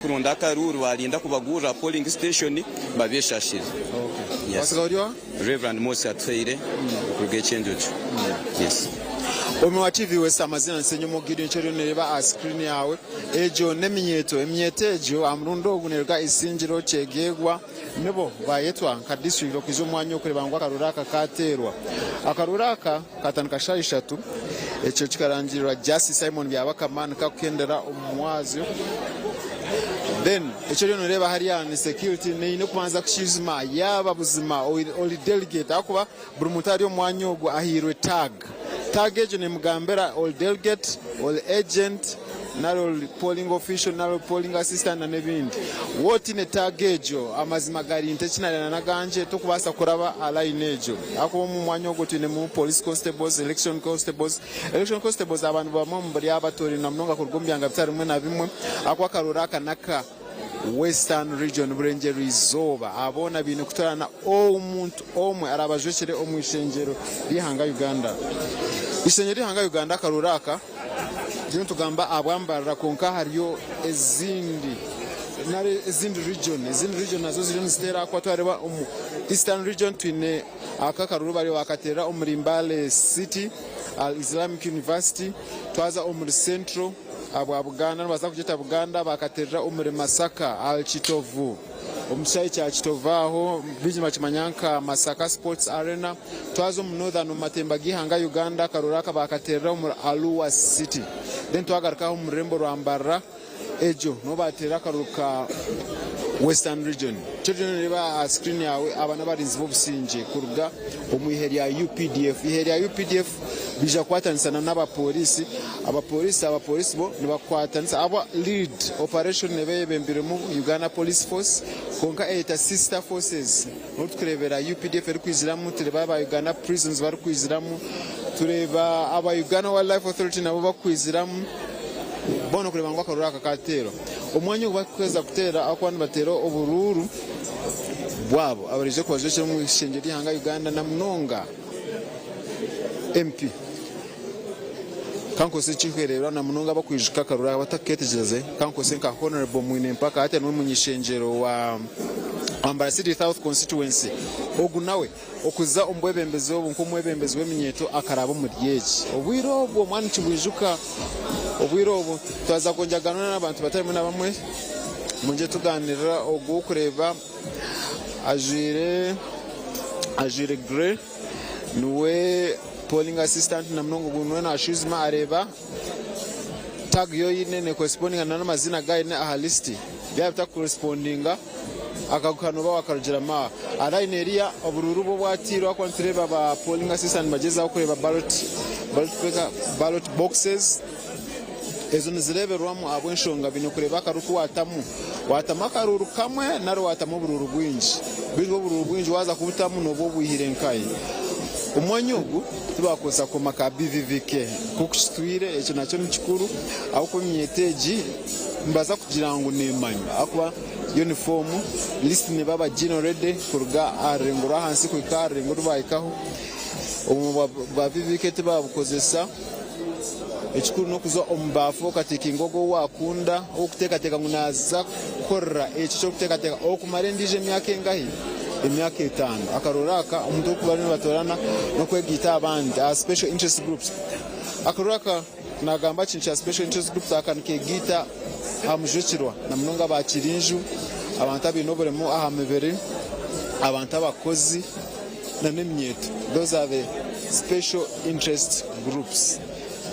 Kuronda akaruuru barinda kubagurira polling station babeshashire. Yes. Wasiga ori oha? Rev. Moses Atuhaire okuruga Ekyenjojo. Yes. Omwe wa TV West amazina ni Ssenyomo Gideon eki oriyo noreeba aha screen yaawe egyo n'eminyeeto. Eminyeeto egyo aha murundi ogu neruga Isingiro, Kyegegwa nibo bayetwa nka district okwija omu mwanya ogu kureeba ngu akaruuru aka kateerwa. Akaruuru aka katandika shaaha ishatu ekyo kikarangirirwa Justice Simon Byabakama nikakuhendera omu mwazyo then eki oriyo noreeba hariya ni security neine kubanza kushwijuma yaaba buzima ori delegate ahakuba buri muntu ari omu mwanya ogu ahairwe tag. Tag egyo nemugambira ori delegate, ori agent nari ori polling official nari ori polling assistant nana ebindi. Waaba otaine tag egyo amazima gari nti eki nari nagangye tokubaasa kuraba aha line egyo ahakuba omu mwanya ogwo twinemu police constables, election constables. Election constables aba nibamwe omuri abatorainwe munonga kuruga omu byanga bitari bimwe na bimwe ahakuba akarooro aka naka Western Region, Burengyerwa Izooba. Aba boona baine kutoorana omuntu omwe araabajwekyere omu ishengyero ry'eihanga Uganda. Eishengyero ry'eihanga Uganda akarooro aka turiyo nitugamba ahabwa Mbarara kwonka hariyo ezindi nari ezindi region. Ezindi region nazo ziriyo niziteera ahakuba twareeba omu Eastern Region twine aka akarooro bariyo bakateerera omuri Mbale City, Al Islamic University. Twaza omuri Central Ahabwa Buganda nibaza kugyeta Buganda bakaterera omuri Masaka ahari Kitovu omu kishaayi kya Kitovu aho baingi nibakimanya nka Masaka Sports Arena. Twaza omu Northern omu matemba g'eihanga Uganda akarooro aka bakaterera omuri Arua City. Then twagaruka aha omu rurembo rwa Mbarara egyo niho baterera akarooro ka Western Region. Eki oriyo noreeba aha screen yaawe aba n'abarinzi b'obusingye kuruga omu ihe rya UPDF. Eihe rya UPDF Baija kukwatanisa na n'abapooriisi. Abapooriisi abapooriisi bo nibakwatanisa ahabwa lead operation neeba eyebembirwemu Uganda Police Force kwonka eyeta sister forces nobu turikureebera UPDF erikwiziramu, tureeba aba Uganda Prisons barikwiziramu, tureeba aba Uganda Wildlife Authority nabo bakwiziramu boona kureeba ngu akaruuru aka kateerwa. Omwanya ogu barikuheza kuteera ahakuba nibateera oburuuru bwabo abaraije kubajwekyera omu ishengyero ry'eihanga Uganda na munonga. MP, Kankozese ekirikureebwa na munonga abakwijuka akaruru aka batakuketegyereza, kankozese nka Honourable Mwine Mpaka hati niwe muny'ishengyero wa Mbarara City South Constituency, ogu nawe okuza omu bwebembezi obu nk'omwebembezi w'eminyeeto akaraba omuri egi. Obwire obwo mwana nikibwijuka, obwire obu twaza kwongyera kugaaniira n'abantu batari bamwe na bamwe, mwongye tugaaniirira ogu orikureeba ajwaire ajwaire grey. Niwe polling assistant na munonga ogu niwe nashwijuma areeba tag ei oine nekorespondinga n'amaziina agu aine aha lisiti. Byaba bitakukorespondinga akaguha nooba waakarugiramu aho. Aha layini eriya oburuuru bwo bwatairwe ahakuba nitureeba ba polling assistant nibagyezaho kureeba ballot, ballot paper, ballot boxes. Ezo nizireeberwamu ahabw'enshonga baine kureeba akaruuru ku waatamu. Waatamu akaruuru kamwe nari waatamu oburuuru bwingi. Beitu oburuuru bwingi waaza kubutamu nooba obwihire nkahi? Omwanya ogu tibaakukozesa kooma ka BVVK nk'oku kitwire, ekyo nakyo ni kikuru ahabw'okuba eminyeeto egi nibaza kugira ngu neemanywa ahakuba yunifoomu, lisiti neeba bagiine already kuruga aha rurengo rw'ahansi kuhika aha rurengo oru baahikaho. Obumwe bwa BVVK tibaabukozesa. Ekikuru n'okuza omu baafu okatiikinga ogwo ou waakunda, ou orikuteekateeka ngu naaza kukukorera ekyo eki orikuteekateeka okumara endiijo emyaka engahi? Emyaka etaano. Akarooro aka omuntu orikuba ariyo nibatoorana n'okwegaita aha bandi aha special interest groups. Akarooro aka naagamba aha kintu kya special interest groups aka nikeegaita aha mujwekyerwa na munonga aba kirinju, abantu abaine oburemu aha mibiri, abantu abakozi. na n'eminyeeto those are the special interest groups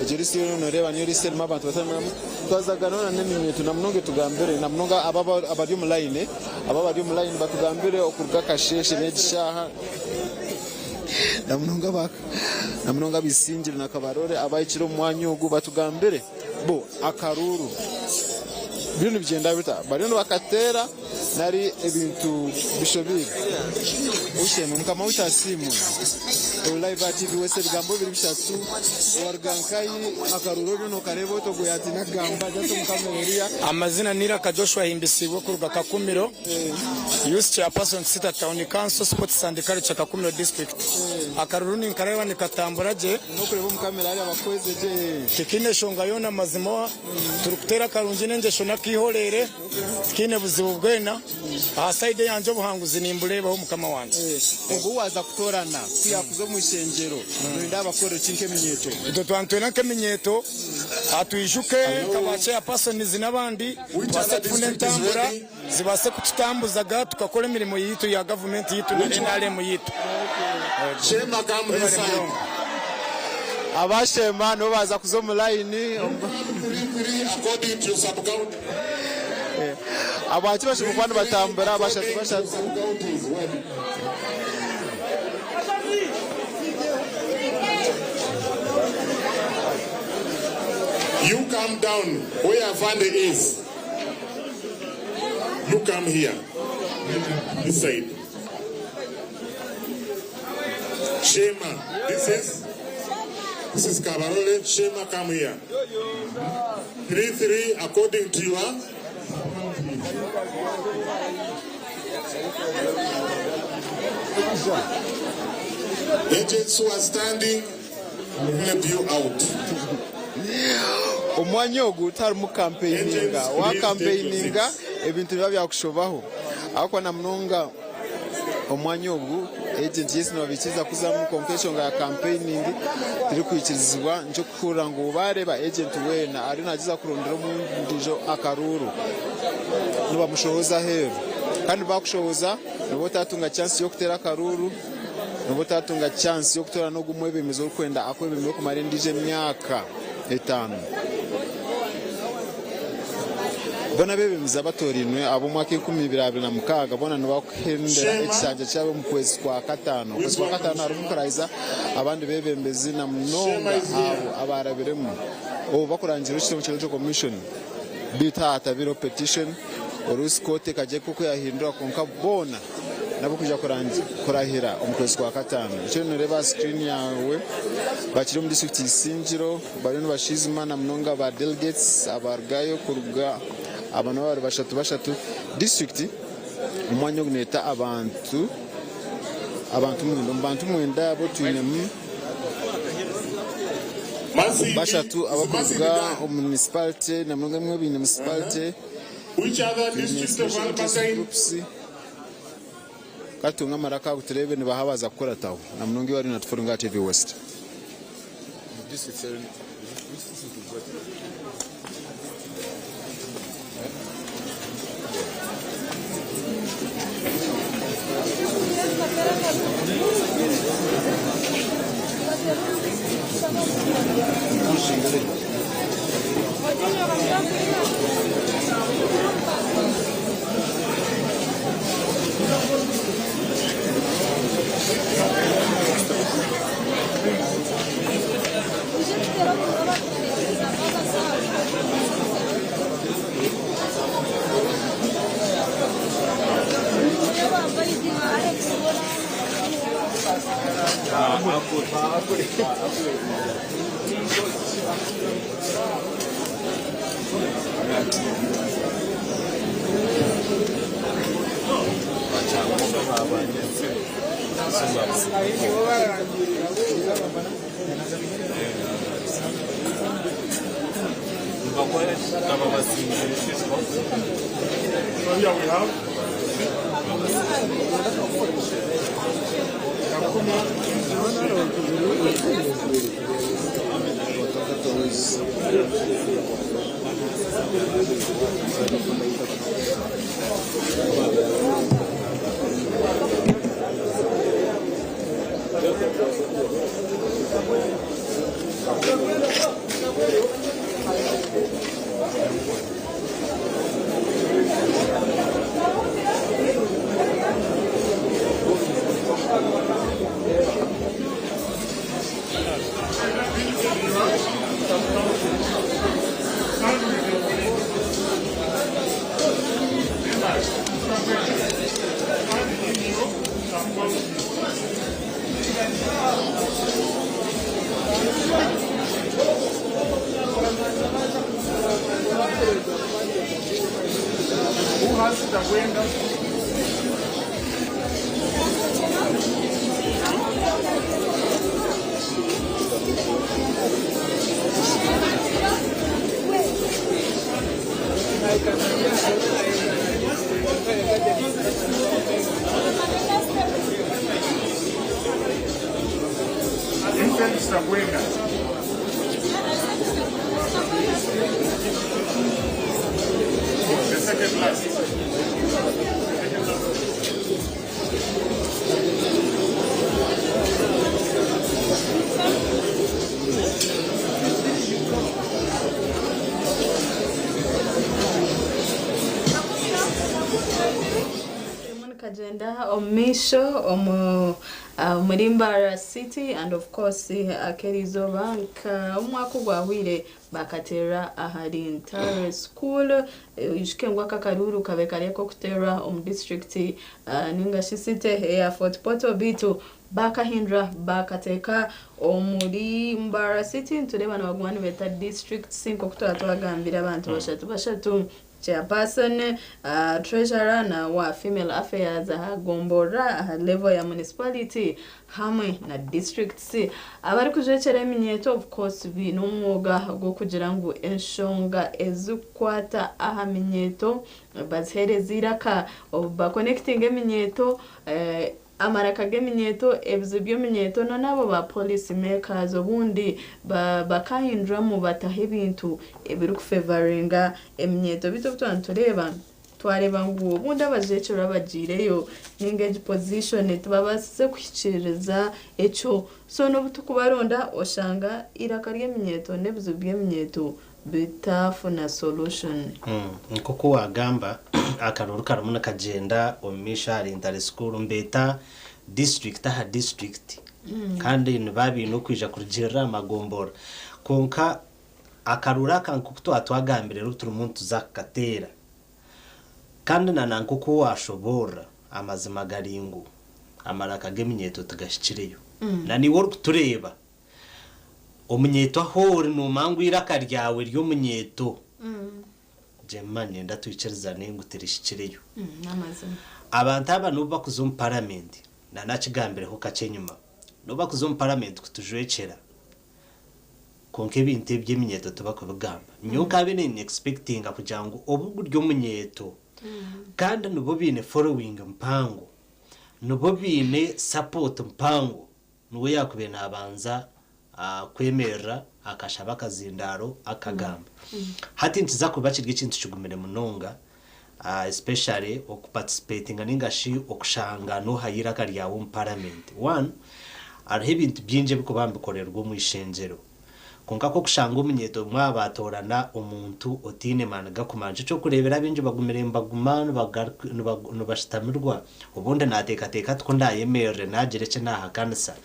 egyo list yoona noreeba niyo list erimu abantu batari bamwe twaza kugaaniira na n'eminyeeto na munonga etugambire na munonga abo abari omu line abo abari omu line batugambire okuruga akasheeshe n'egi shaaha na munonga aba na munonga ab'Isingiro na Kabarole abahikire omu mwanya ogu batugambire bo akaruuru biriyo nibigyenda bita bariyo nibakateera Nari ebintu bishobeire. Ow'eishe-emwe, Mukama waitu asiimwe. Ori live aha TV West ebigambo biri bishatu waruga nkahi akaruru oriyo nokareeba ota ogwo yatiina kugamba just omu camera eriya. Amazina ni Iraka Joshua Ahimbisibwe kuruga Kakumiro, Youth Chairperson Kisiita Town Council Sports and Culture Kakumiro District. Akaruru ninkareeba nikatambura gye. Nokureeba omu camera hariya bakuhweze gye. Tikiine shonga yoona mazima turikuteera akarungi n'engyesho n'akaihoreere tikiine buzibu bwena. Aha side eyangye obuhanguzi nimbureebaho mukama wangye. Ogwo ou waaza kutoorana ku yaakuza omu ishengyero, nooyenda abakorere ki nk'eminyeeto? Itwe twaba nitwenda nk'eminyeeto atwijuke nka ba chairpersons n'abandi tubaase kufuna entambura zibaase kututambuza tukakora emirimo yaitu ya gavumenti yaitu na NRM yaitu. Webale munonga. Aba Sheema nibo baaza kuza omu layini. Ahabwaki bashemereire kuba nibatambura bashatu bashatu? You come down where Afande is. You come here. This side. Shema. This is this is Kabarole. Shema, come here. 3-3 according to your agents who are standing will help you out. Omwanya ogu tiharimu kampeininga. Waakampeininga ebintu nibiba byakushobaho. Ahabw'okuba na munonga Omwanya ogu agent yes nibabaikiriza kuzamu kwonka enshonga ya campaigning terikwikirizibwa nikyo orikuhurira ngu bareeba agent weena ariyo nagyezaho kurondera ondiijo akaruuru nibamushohoza aheeru kandi bakushohoza nooba otatunga chance y'okuteera akaruuru nooba otatunga chance y'okutoorana ogu omwebembezi ou orikwenda akwebembere kumara endiijo emyaka etaano. Boona abeebembezi abatoorainwe ab'omwaka 2026 boona nibakuhendera ekishanja kyabo omu kwezi kwa kataano. Okwezi kwa kataano harimu kurahiza abandi beebembezi na munonga abo abaarabiremu obu bakurangirira ekitongore kya Electoral Commission beitu hatabireho petition oruusi kooti ekagira oku yahindura kwonka boona n'ab'okwija kurahira omu kwezi kwa kataano. Nikyo nooreeba aha screen yaawe bakiri omu disiturikiti Isingiro. Bariyo nibashiizima na munonga ba delegates abarugayo kuruga aba nabo bari bashatu bashatu. Disiturikiti omwanya ogu neeta abantu abantu mwenda. Omu bantu mwenda abo twinemu bashatu abakuruga omu municipality na munonga emwe baine municipality, twine special interest groups. Ka tutunge amaraka ago tureebe nibaha abaaza kukurataho na munonga iwe ariyo natuforinga aha TV West. So here we have Thomas Tagwenda. Vincent Tagwenda. The second last. Karimu nikagyenda omu maisho omu omuri Mbarara City and of course ak'eriizooba nka omwaka ogwahweire bakateerera ahari Ntare School. Oijuke ngu aka akaruuru kabaire kari ak'okuteerwa omu disiturikiti ninga shi city eya Fort Portal beitu bakahindura bakateeka omuri Mbarara City. Nitureeba nibaguma nibeeta disiturikiti nk'oku twaba twagambire abantu bashatu bashatu. Chairperson, Treasurer na owa Female Affairs aha gomborora aha level ya Municipality hamwe na Districts. Abarikujwekyera eminyeeto of course baine omwoga gw'okugira ngu enshonga ezikukwata aha minyeeto baziheereze eiraka, bakonekitinge eminyeeto, Amaraka g'eminyeeto, ebizibu by'eminyeeto na n'abo ba policy makers obundi bakahinduramu bataho ebintu ebirikufevaringa eminyeeto beitu obu twaba nitureeba twareeba ngu obundi abajwekyerwa abagiireyo ninga egi position tibabaasize kuhikiiriza ekyo so n'obu turikubaronda oshanga eiraka ry'eminyeeto n'ebizibu by'eminyeeto bitafuna solution. Nk'oku waagamba, akaruuru karimu nikagyenda omu maisho ahari Ntare School nibeeta disiturikiti aha disiturikiti kandi nibaba baine okwija kurugiirira aha magomborora. Kwonka akaruuru aka nk'oku twaba twagambire obu turimu nituza kukateera kandi na na nk'oku waashoboorora, amazima gari ngu amaraka g'eminyeeto tigahikireyo. Na naiwe orikutureeba, Omunyeeto ahu ori noomanya ngu eiraka ryawe ry'omunyeeto. Jemima niinyenda twikirizane ngu tirihikireyo. Abantu aba n'obu bakuza omu paramenti, na nakigambireho kakye enyima, n'obu bakuza omu paramenti kutujwekyera, kwonka ebintu ebi by'eminyeeto tibakubigamba. Nyowe nkaabaire ni expectinga kugira ngu obu guri omunyeeto kandi nibo baine following mpango, nibo baine support mpango, Niwe yaakubaire naabanza kwemerera akashaba akazindaaro akagamba. Hati nikiza kuba kiri ekintu kigumire munonga especially okuparticipatinga ninga shi okushanga noohayo eiraka ryawe omu paramenti. One, hariho ebintu bingi ebirikuba nibikorerwa omu ishengyero kwonka ku orikushanga omunyeeto mwaba baatoorana omuntu otaine maani gakumara. Nikyo ky'okureebera abaingi bagumire nibaguma nibashutamirwa. Obundi naateekateeka ati, Ku ndaayemerere naagira eki naahakanisa,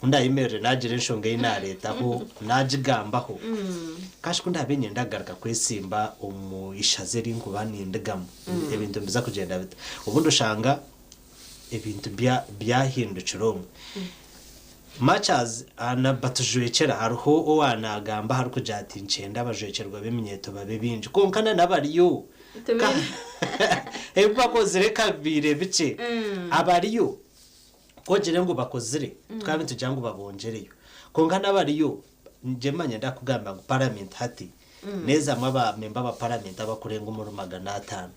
ku ndaayemerere naagira enshonga ei naareetaho naagigambaho, kashi ku ndaabe niinyenda kugaruka kwesimba omu ishaza eri nkuba nindigamu, ebintu nibiza kugyenda bita? Obundi oshanga ebintu byahindukire omwo. Much as batujwekyera, hariho owa naagamba aharikugira ati, Nikyenda abajwekyerwa b'eminyeeto babe baingi. Kwonka na n'abariyo. Ebi bakozire ka bibaire bikye. Abariyo ku ogire ngu bakozire, tukaba nitugira ngu babongyereyo. Kwonka n'abariyo, ngye manya ndakugambira ngu paramenti hati neezamu abamemba ba paramenti abakurenga omuri 500.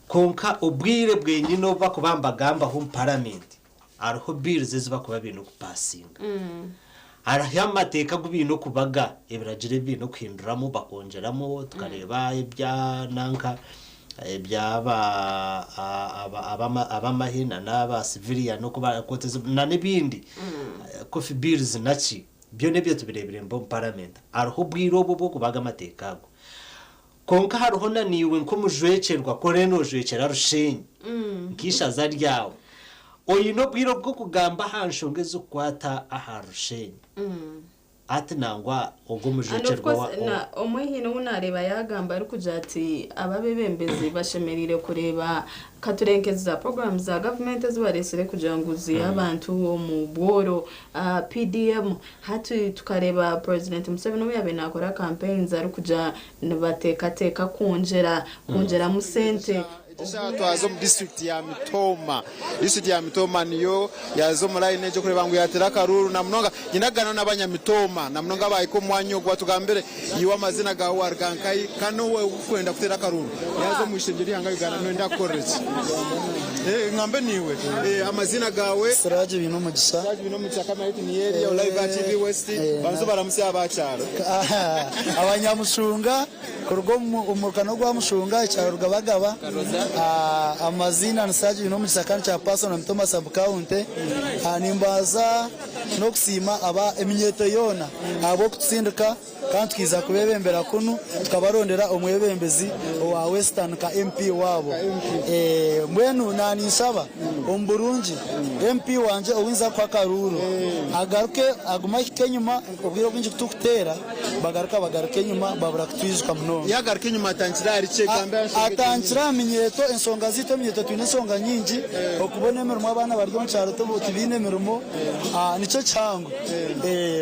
Kwonka obwire bwenyine obu bakuba nibagambaho omu paramenti, hariho bills ezi bakuba baine okupasinga. Hariho amateeka agu baine okubaga, ebiragiro ebi baine okuhinduramu bakongyeramu tukareeba ebya nanka ebyaba ab'amahe na n'aba civilian oku kooti na n'ebindi coffee bills naki byona ebyo tubireebire omu paramenti. Hariho obwire obwo obw'okubaga amateeka ago. Kwonka hariho na naiwe nk'omujwekyerwa ku oriyo noojwekyera Rushenyi nk'eishaza ryawe, oine obwire bw'okugamba aha nshonga ezirikukwata aha Rushenyi. Hati nangwa ogwo And of omujwekyerwa wa course na omwe haine ou nareeba yagamba arikugira ati aba abebembezi bashemereire kureeba katurebe nk'ezi za programs za government ezi baretsire kugira ngu ziihe abantu omu bworo PDM hati tukareeba president Museveni obu yabaire nakora campaigns arikugira nibateekateeka kwongyera kwongyeramu sente. Egi eshaaha twaza omu disiturikiti ya Mitooma. Disiturikiti ya Mitooma niyo yaaza omu layini egi okureeba ngu yaateera akaruuru na munonga nyine kugaaniira n'abanyamitooma na munonga abaahika omu mwanya ogu batugambire iwe amazina gaawe waaruga nkahi kandi n'ou orikwenda kuteera akaruuru yaaza omu ishengyero ry'eihanga Uganda nooyenda kukorera ki? Ngambe naiwe amazina gaawe. Siraje Bainomugisha. Siraje Bainomugisha kamera yaitu niyo eri live aha TV West. Banza obaramutsye ab'akyaro. Abanyamushunga. Kuruga omu murukano gwa Mushunga, ekyaro Rugabagaba, amaziina ni Sir Bainomugisha kandi Chairperson wa Mitooma Sub County. Nimbanza n'okusiima aba eminyeeto yoona ahabw'okutusindika kandi tukaija kubebembera kunu tukabarondera omwebembezi owa Western nka MP waabo. Mbwenu naninshaba omu burungi MP wangye ou nza kuha akaruuru agaruke agume ahike enyima obwire obwingi kutukuteera. Bagaruka bagaruka enyima babura kutwijuka munonga. Yagaruka enyima atandikire ahari ki? Gamba aha nshonga Atandikire aha minyeeto, ensonga zaitu eminyeeto twine ensonga nyingi, okubona emirimo abaana bari omu kyaro tibaine mirimo, nikyo kihango.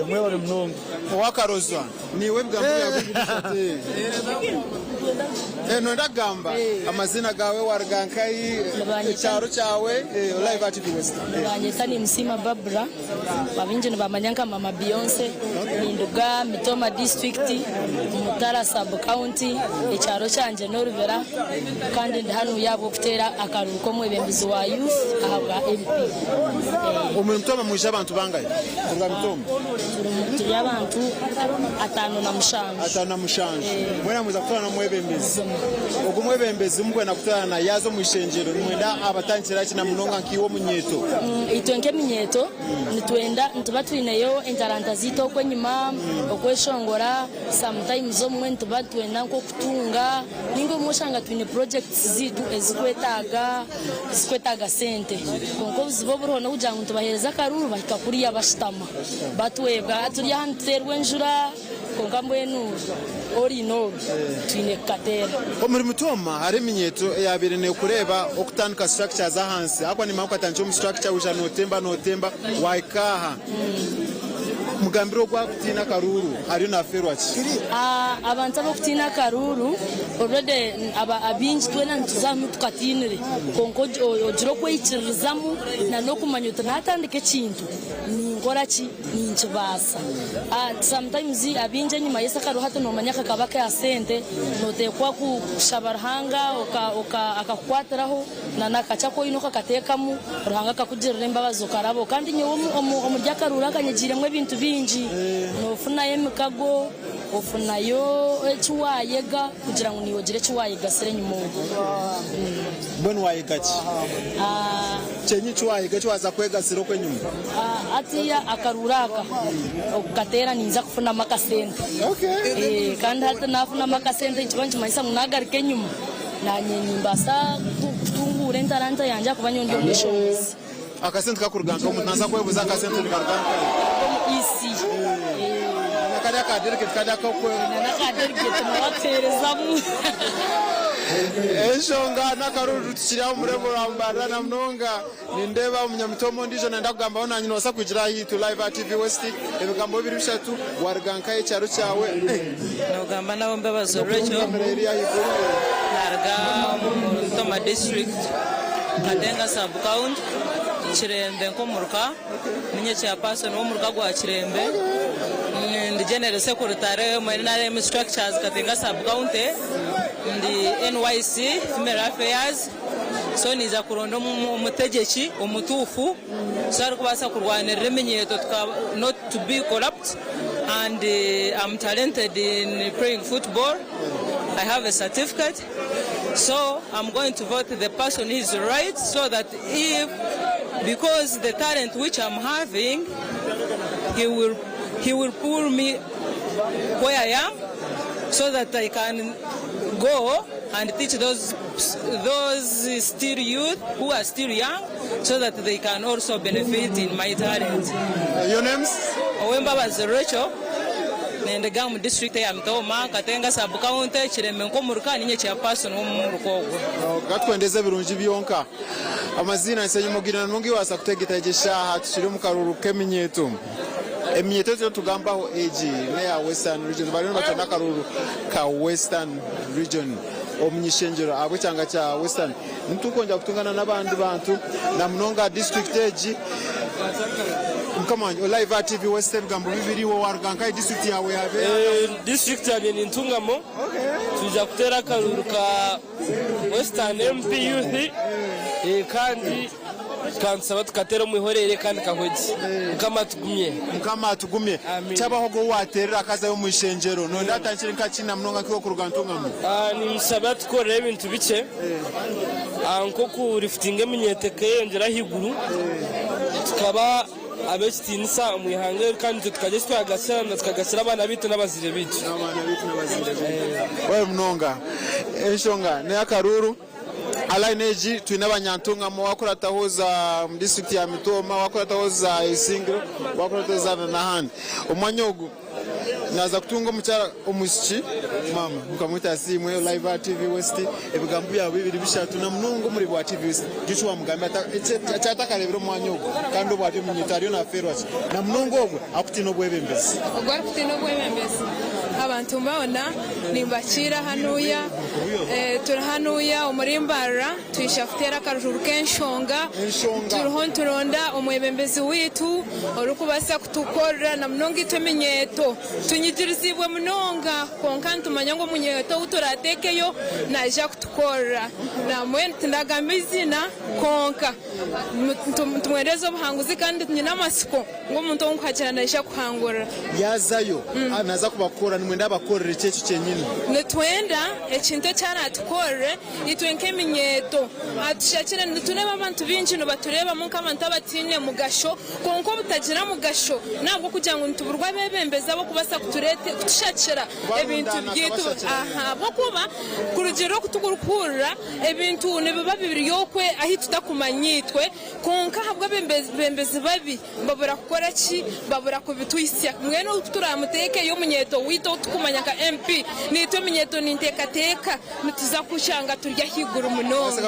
Mwebare munonga. Owakarozwa, niiwe ebigambo byawe biri bishatu. Noyenda kugamba amaziina gaawe, waruga nkahi, ekyaro kyawe, live aha TV West. Nibanyeta Nimusiima Barbara. Abaingi nibamanya nka Mama Beyonce. Ninduga Mitooma disiturikiti, Mutara sabu kaunti, ekyaro kyangye n'Orubira kandi ndi hanu ahabw'okuteera akaruuru k'omwebembezi wa youth ahabwa MP. Omuri Mitooma mwija abantu bangahi kuruga Mitooma? Turi abantu 57. 57. Mwena mwiza kutoorana omwebembezi. Ogwo mwebembezi ou murikwenda kutoorana yaaza omu ishengyero nimwenda abatandikira ki na munonga nkaiwe omunyeeto? Itwe nk'eminyeeto nitwenda nituba twineyo entaranta zaitu okwo enyima, okweshongora, sometimes obumwe nituba nitwenda nk'okutunga ninga obumwe oshanga twine projects zaitu ezirikwetaaga ezirikwetaaga sente kwonka obuzibu oburiho n'okugira ngu nitubaheereza akaruuru bahika kuriya bashutama batwebwa turi aha nituteerwa enjura. Kwonka mbwenu all in all twine kukateera. Omuri Mitooma hariho eminyeeto eyabaire nekureeba okutandika structures ahansi ahakuba nimanya okatandikira omu structure waija notemba notemba wahika aha. Mugambire ogwo arikutiina akaruuru ariyo nafeerwa ki? Abantu abarikutiina akaruuru already abaingi twena nituzamu tukatiinire kwonka ogire okweyikiririzamu na n'okumanya oti natandika ekintu ninkora ki? Ninkibaasa. Sometimes abaingi enyima y'ensi akariho hati nomanya kakaba ka sente noteekwa kushaba Ruhanga akakukwatiraho na nakakye aku oine okakateekamu Ruhanga akakugirira embabazi okarabaho. Kandi nyowe omuri akaruuru aka nyegiiremu ebintu bingi. Nofunayo emikago, ofunayo eki waayega kugira ngu naiwe ogire eki waayegasira enyima okwo. Mbwenu waayega ki? Kyenyi eki waayega eki waaza kwegasira okwo enyima? Hatiiya akaruuru aka okukateera ninza kufunamu akasente. Kandi hati naafunamu akasente nikiba nikimanyisa ngu naagaruka enyima naanye nimbaasa kutunguura entaranta yangye ahakuba nyowe ndi omweshongozi. Akasente kakuruga nkahi? Omuntu naaza kwebuuza akasente nikaruga nkahi? Omu EC. Na kariya ka delegate kariya ak'okwe. Na n'aka delegate nawe atuheerezamu. Enshonga n'akaruuru tukiri aha omu rurembo rwa Mbarara na munonga Nindeeba omunyamitooma ondiijo nayenda kugambaho naanye nobaasa kwigira ahaitwe live aha TV West ebigambo biri bishatu waruga nkahi ekyaro kyawe eh. Nogamba nawe Mbabazi Rachel Kamera eri ahaiguru eh. naruga omu Mutoma district Katenga sub county Kirembe nk'omuruka ninye chairperson w'omuruka gwa Kirembe ndi general secretary omu NRM structures Katenga sub county ndi NYC female affairs. So niija kuronda omutegyeki omutuufu so arikubaasa kurwanirira eminyeeto not to be corrupt and am talented in playing football, I have a certificate so am going to vote the person who is right so that if because the talent which am having he will he will pull me where I am so that I can go and teach those those still youth who are still young so that they can also benefit in my talent. Your names? Owembabazi Rachel. Nindiga omu disiturikiti eya Mitooma, Katenga sub county, Kirembe nk'omuruka, niinye chairperson w'omuruka ogwo. Gatwendeze ebirungi byonka. Amaziina Nsenyimugire na Nungi waasa kutegeta egi eshaaha tukiri omu karuuru k'eminyeeto. Eminyeeto ei turikugambaho egi n'eya Western Region. Bariyo nibateera akaruuru ka Western Region omu nyishengyero ahabw'ekyanga kya Western. Nitukwongyera kutungana n'abandi bantu na munonga aha disiturikiti egi. Mukama wangye ori live aha TV West ebigambo bibiri iwe waruga nkahi disiturikiti yaawe yaaba eha? Disiturikiti yangye ni Ntungamo. Twija kuteera akaruuru ka Western MP Youth kandi kantusaba tukateera omu ihorere kandi kahwegye. Mukama atugumye. Mukama atugumye. Kyabaho ogwo ou wateerera akazayo omu ishengyero noyenda atandikire nka ki na munonga nk'iwe kuruga Ntungamo? Nimushaba atukorere ebintu bikye nk'oku rifutinga eminyeeto ekeyongyera ahaiguru tukaba ab'ekitiinisa omu ihanga eri kandi itwe tukagira eki twagasira na tukagasira abaana baitu n'abazaire baitu. Webare munonga. Enshonga n'ey'akaruuru. Aha line egi twine abanyantungamo wakurataho za omu disiturikiti ya Mitooma, wakurataho za Isingiro, wakurataho za n'ahandi. Omwanya ogu naaza kutunga omukyara omwishiki maama mukamweta Asiimwe live aha TV West ebigambo byawe bibiri bishatu na munonga omuri wa TV West gira eki wamugambira eki atakareebire omwanya ogu kandi obu ari omunyeeto ariyo naafeerwa ki na munonga ogwe arikutiina obwebembezi. Ogwo arikutiina obwebembezi abantu boona nimbakiira hanuya. Turi hanuya omuri Mbarara twija kuteera akaruru k'enshonga. Turiho nituronda omwebembezi waitu orikubaasa kutukorera na munonga itwe eminyeeto. Tunyigiriziibwe munonga kwonka nitumanya ngu omunyeeto ou turaateekeyo naija kutukorera. Nambwenu tindagamba eiziina kwonka nitumwendereza obuhanguzi kandi nyine amatsiko ngu omuntu ou nkuhagira naija kuhangurira. Yaazayo, naaza kubakorera, nimwenda abakorere ki ekyo kyenyini? Nitwenda ekintu eki araatukorere itwe nk'eminyeeto. Atushakire, nitureeba abantu baingi nibatureebamu nk'abantu abataine mugasho, kwonka obutagira mugasho n'ahabw'okugira ngu nituburwa abeebembezi ab'okubaasa kutushakira ebintu byaitu. Ahabw'okuba kurugiirira oku turikuhurira, ebintu nibiba biri okwe ahu tutakumanya itwe. Kwonka ahabw'abeebembezi babi, babura kukora ki? Babura kubituhitsya. Mbwenu ou turaamuteekeyo omunyeeto waitu ou turikumanya nka MP, naitwe eminyeeto ninteekateeka nituza kushanga turi ahaiguru munonga.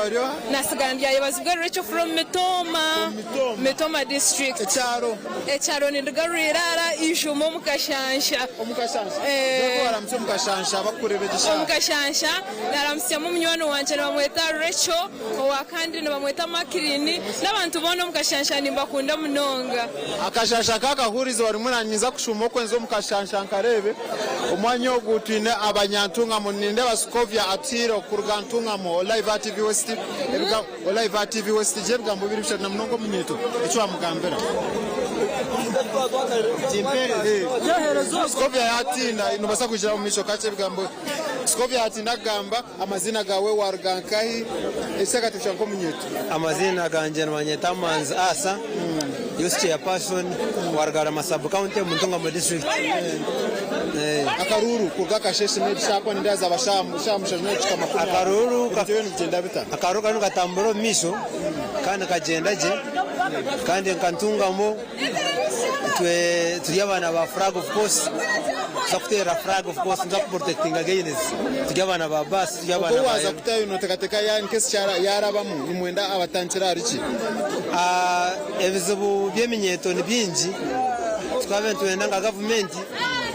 Naatsigara ndyayebazibwa Rachel from Mitooma, Mitooma district. Ekyaro? Ekyaro nindigarura Irara, Ijuuma omu Kashansha. Omu Kashansha? Ogu oramutsye omu Kashansha abarikukureeba egi shaaha. Omu Kashansha naaramutsyamu munywani wangye nibamweta Rachel. Owa kandi nibamweta Makirini n'abantu boona omu kashansha nimbakunda munonga. Akashansha kakahuriza orimu nanyinza kushuuma okwenza omu kashansha nkareebe. Omwanya ogu twine abanyantungamo nindeeba Scovia Atuhaire kuruga Ntungamo live aha TV West live aha TV West gira ebigambo bibiri bishatu namunonga omunyeeto eki wamugambira. Scovia yatinda nobaasa kwijira omu maisho kakye ebigambo Scovia yatinda kugamba. Amaziina gaawe waruga nkahi? Ekiteekateeko kyawe nk'omunyeeto. Amaziina gangye nibanyeta Amanzi Asa, Youth Chairperson wa Rugarama Sub County omu Ntungamo District. Akaruuru kuruga akasheeshe n'eshaaha kuba nindeeba zaaba shaaha mushanju n'edakiika 20. Akaruuru Ebintu byona nibigyenda bita? Akaruuru kariyo nikatambura omu maisho kandi nikagyenda gye kandi nka Ntungamo Itwe turi abaana ba flag of course nituza kuteera flag of course nituza ku protectinga gains turi abaana ba bus turi abaana Oku ba waaza kutayo nooteekateeka ya nk'esi yaarabamu nimwenda abatandikire ahari ki? Ebizibu by'eminyeeto ni bingi tukaba nitwenda nka gavumenti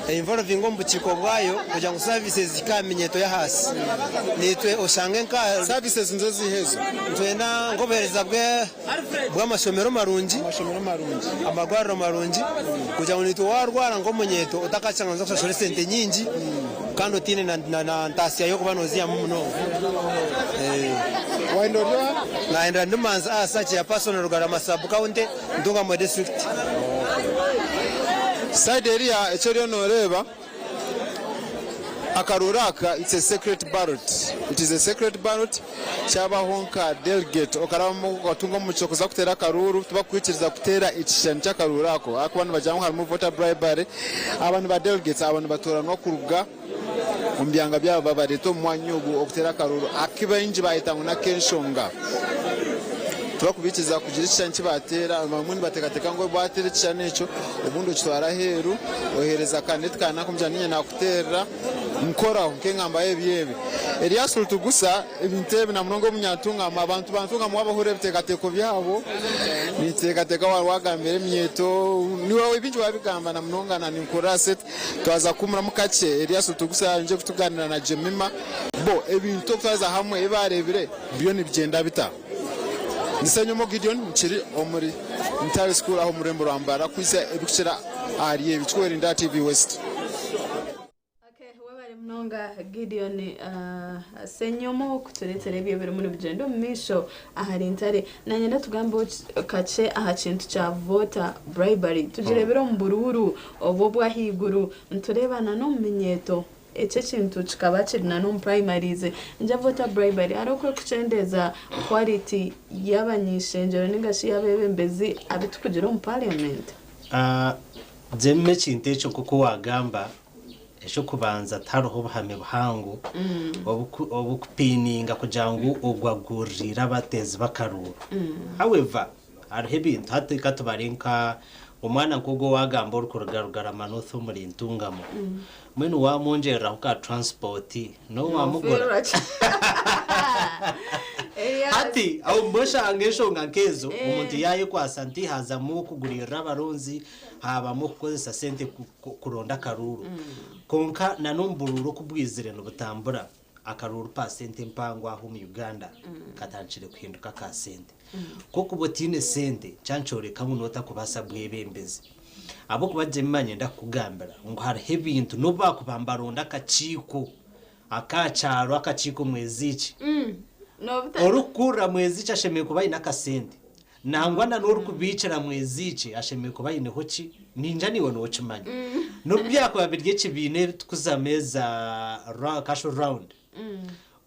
einvolvinge omu bukiiko bwayo kugira ngu services zihike aha minyeeto y'ahaasi naitwe oshange nka Services nizo ziiha ezo? Nitwenda nk'obuheereza bwe bw'amashomero marungi, amarwariro marungi kugira ngu naitwe waarwara nk'omunyeeto otakashanga nooza kushashura esente nyingi kandi otaine na ntaasya y'okuba noozihamu munonga. Wahindura ori oha? Nahindura ndi Manzi Asa, Chairperson Rugarama Sub County, Ntungamo District. Side eriya eki oriyo nooreeba. Akaruuru aka it's a secret ballot, it is a secret ballot kyabaho nka delegate okarabamu okatunga omugisha kuza kuteera akaruuru tibakukwikiriza kuteera ekishushani ky'akaruuru ako ahakuba nibagira ngu harimu voter bribery. Aba ni ba delegates aba nibatooranwa kuruga omu byanga byabo babareeta omu mwanya ogu okuteera akaruuru aku baingi bayeta ngu n'ak'enshonga. Tibakubaikiriza kugira ekishushani ki baateera. Bamwe nibateekateeka ngu waateera ekishushani ekyo obundi okitwara aheeru oheereza kandideeti kanaka omugira ngu niinye naakuteerera nkoraho nk'engamba y'ebi ebi. Erias Rutugusa ebintu ebi na munonga omunyantungamo abantu ba Ntungamo waabahurira ebiteekateeko byabo ninteekateeka waaba waagambira eminyeeto niiwe bingi waabigamba na munonga na ninkuhurira seti twaza kuhuumuramu kakye Erias Rutugusa ayongye kutugaanira na Jemima bo ebintu okutwariza hamwe ebi baareebire byo nibigyenda bita? Ni Ssenyomo Gideon nkiri omuri Ntare School aha omu rurembo rwa Mbarara kuhitsya ebirikukira ahari ebi. Kikuwerinda TV West. Webare munonga Gideon Ssenyomo kutureetera ebyo ebirimu nibigyenda omu maisho ahari Ntare. Nanyenda tugambeho kakye aha kintu kya voter bribery. Tugireebire omu buruuru obu obw'ahaiguru nitureeba n'omu minyeeto. Eki ekintu kikaba kiri na n'omu primaries. Nja voter bribery hariho oku erikukyendeeza quality y'abany'ishengyero ninga shi y'abebembezi abu turikugira omu parliament? Jemima ekintu ekyo nk'oku waagamba, eky'okubanza tihariho buhame buhango obukupiininga kugira ngu ogwo aguririire abateezi b'akaruuru. However, hariho ebintu hati ka tubare nka omwana nk'ogwo owaagamba orikuruga Rugarama North omuri Ntungamo, mbwenu waamwongyereraho ka transport n'obu waamugura. Hati obumwe oshanga enshonga nk'ezo omuntu yaayekwatsa nti haazamu okuguriirira abaronzi, haabamu okukozesa sente kuronda akaruuru. Kwonka na n'omu buruuru oku bwizire nibutambura, akaruuru paasenti empango aha omu Uganda katandikire kuhinduka aka sente. Ku orikuba otaine sente, kya nikyoreka ngu nootakubaasa bwebembezi. Ahabw'okuba gye manya ndakukugambira ngu hariho ebintu n'obu baakuba nibaronda akakiiko aka kyaro, akakiiko mweziiki, orikukurira mweziiki ashemereire kuba aine akasente. Nangwa na n'orikubiikira mweziiki ashemereire kuba aineho ki? Ningira naiwe nookimanya. N'obu byakuba biri ekibiina ebi turikuzamu eza castle round,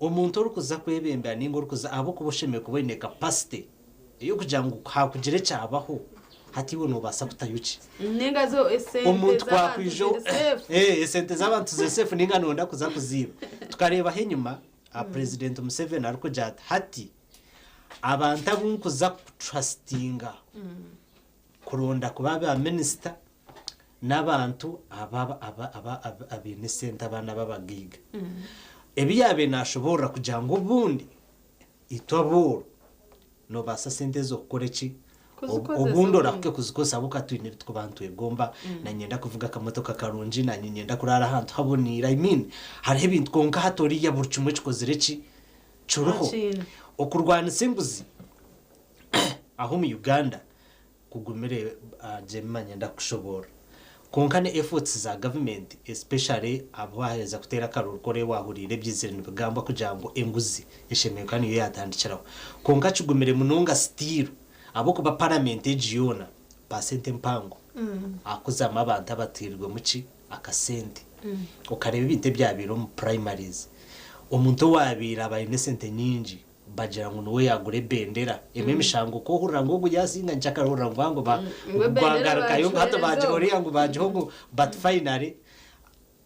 omuntu orikuza kwebembera nainga orikuza ahabw'okuba oshemereire kuba oine capacity ey'okugira ngu haakugira ekyabaho, hati iwe noobaasa kutayo ki? Nainga zo esente Omuntu z'abantu kwakwija ziri safe. Esente z'abantu ziri safe nainga nooyenda kuza kuziiba. Tukareebaho enyima, Purezidenti Museveni arikugira ati hati Abantu abu nkuza kutrustinga kuronda kuba ba minisita n'abantu abaine esente abaana b'abagaiga. Ebi yaabaire naashoboorora kugira ngu obundi itwe abooro noobaasa sente ezo kukora ki? Obundi orahuke kuzikozesa ahabw'okuba twine ebi turikuba nitwegomba, naanye niinyenda kuvuga akamotoka karungi, naanye niinyenda kuraara ahantu haboneire, I mean hariho ebintu kwonka hati oriya buri kimwe kikozire ki? Kiriho. Okurwanisa enguzi aha omu Uganda kugumire Jemima niinyenda kukushoboorora. Kwonka ne efforts za government especially abu waaheza kuteera akaruuru ku oreba waahuriire ebyizire nibigambwa kugira ngu enguzi eshemereire kuba niyo yaatandikiraho. Kwonka kigumire munonga still ahabw'okuba parliament egi yoona percent empango hakuzamu abantu abateirwemu ki? Akasente. Okareeba ebintu ebyabaire omu primaries, omuntu owaabaire aba aine esente nyingi bagira ngu niwe yaagura ebendera, emwe emishango ku ohurira ngu ogu yaasinga nkyakare ohurira ngu ngu Ngu ebendera gwagarukayo ngu hati baagihereza baagiha ogu. oriya ngu baagiha ogu but finally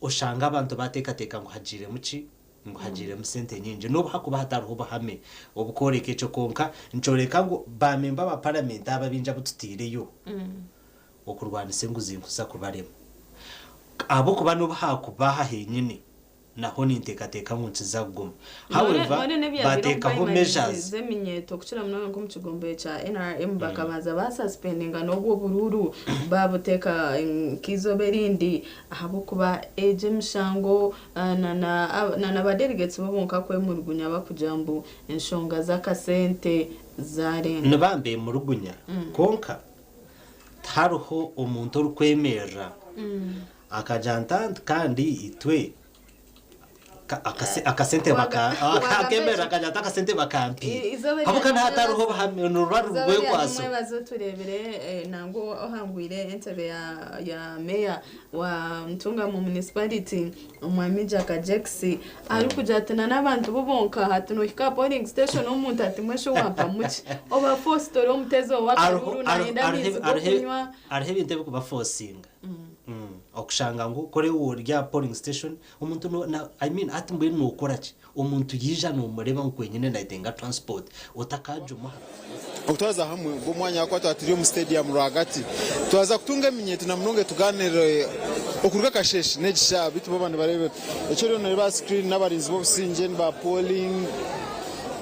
oshanga abantu baateekateeka ngu hagiiremu ki? Ngu hagiiremu sente nyingi n'obu hakuba hatariho buhame obukworeka ekyo kwonka nikyoreka ngu baamemba ba paramenti aba abaingi abu tutaireyo okurwanisa enguzi nkuza kubarema. Ahabw'okuba n'obu haakuba aha henyine, naho ninteekateeka ngu nikiza kuguma. However, None n'ebyabaire omu baateekaho primaries measures. z'eminyeeto kukira munonga nk'omu kigombe kya NRM bakabanza baasuspendinga n'obwo oburuuru baabuteeka nk'eizooba erindi ahabw'okuba egyo emishango na na ba delegates bo bonka kwemurugunya bakugira mbu enshonga z'akasente zaarenga. Nibambemurugunya kwonka Tihariho omuntu orikwemerera akagira nti anti kandi itwe akasente akemerera akagira ati akasente bakampiire ahabw'okuba niha hatariho obuhame niruba ruri rwekwaso. Omwebazo tureebire nangwa ohangwire entebe ya meeya wa Ntungamo Municipality Omwami Jack Jakes arikugira ati na n'abantu bo bonka hati nohika aha polling station omuntu ati mwesha owampa mukye oba forced ori omutezi ow'akaruuru nayenda amaizi g'okunywa. Hariho ebintu ebirikubafosinga okushanga ngu kuri ori aha polling station omuntu I mean hati mbwenu nokora ki omuntu yaija nomureeba ngu kwenyine nayetenga transport otakagimuha. Okutwaza hamwe ogu omwanya ahakuba twaba turi omu stadium rwagati twaza kutunga eminyeeto na munonga etugaanire okuruga akasheeshe n'egi shaaha beitu bo nibareeba eki oriyo nooreeba aha screen n'abarinzi b'obusingye niba polling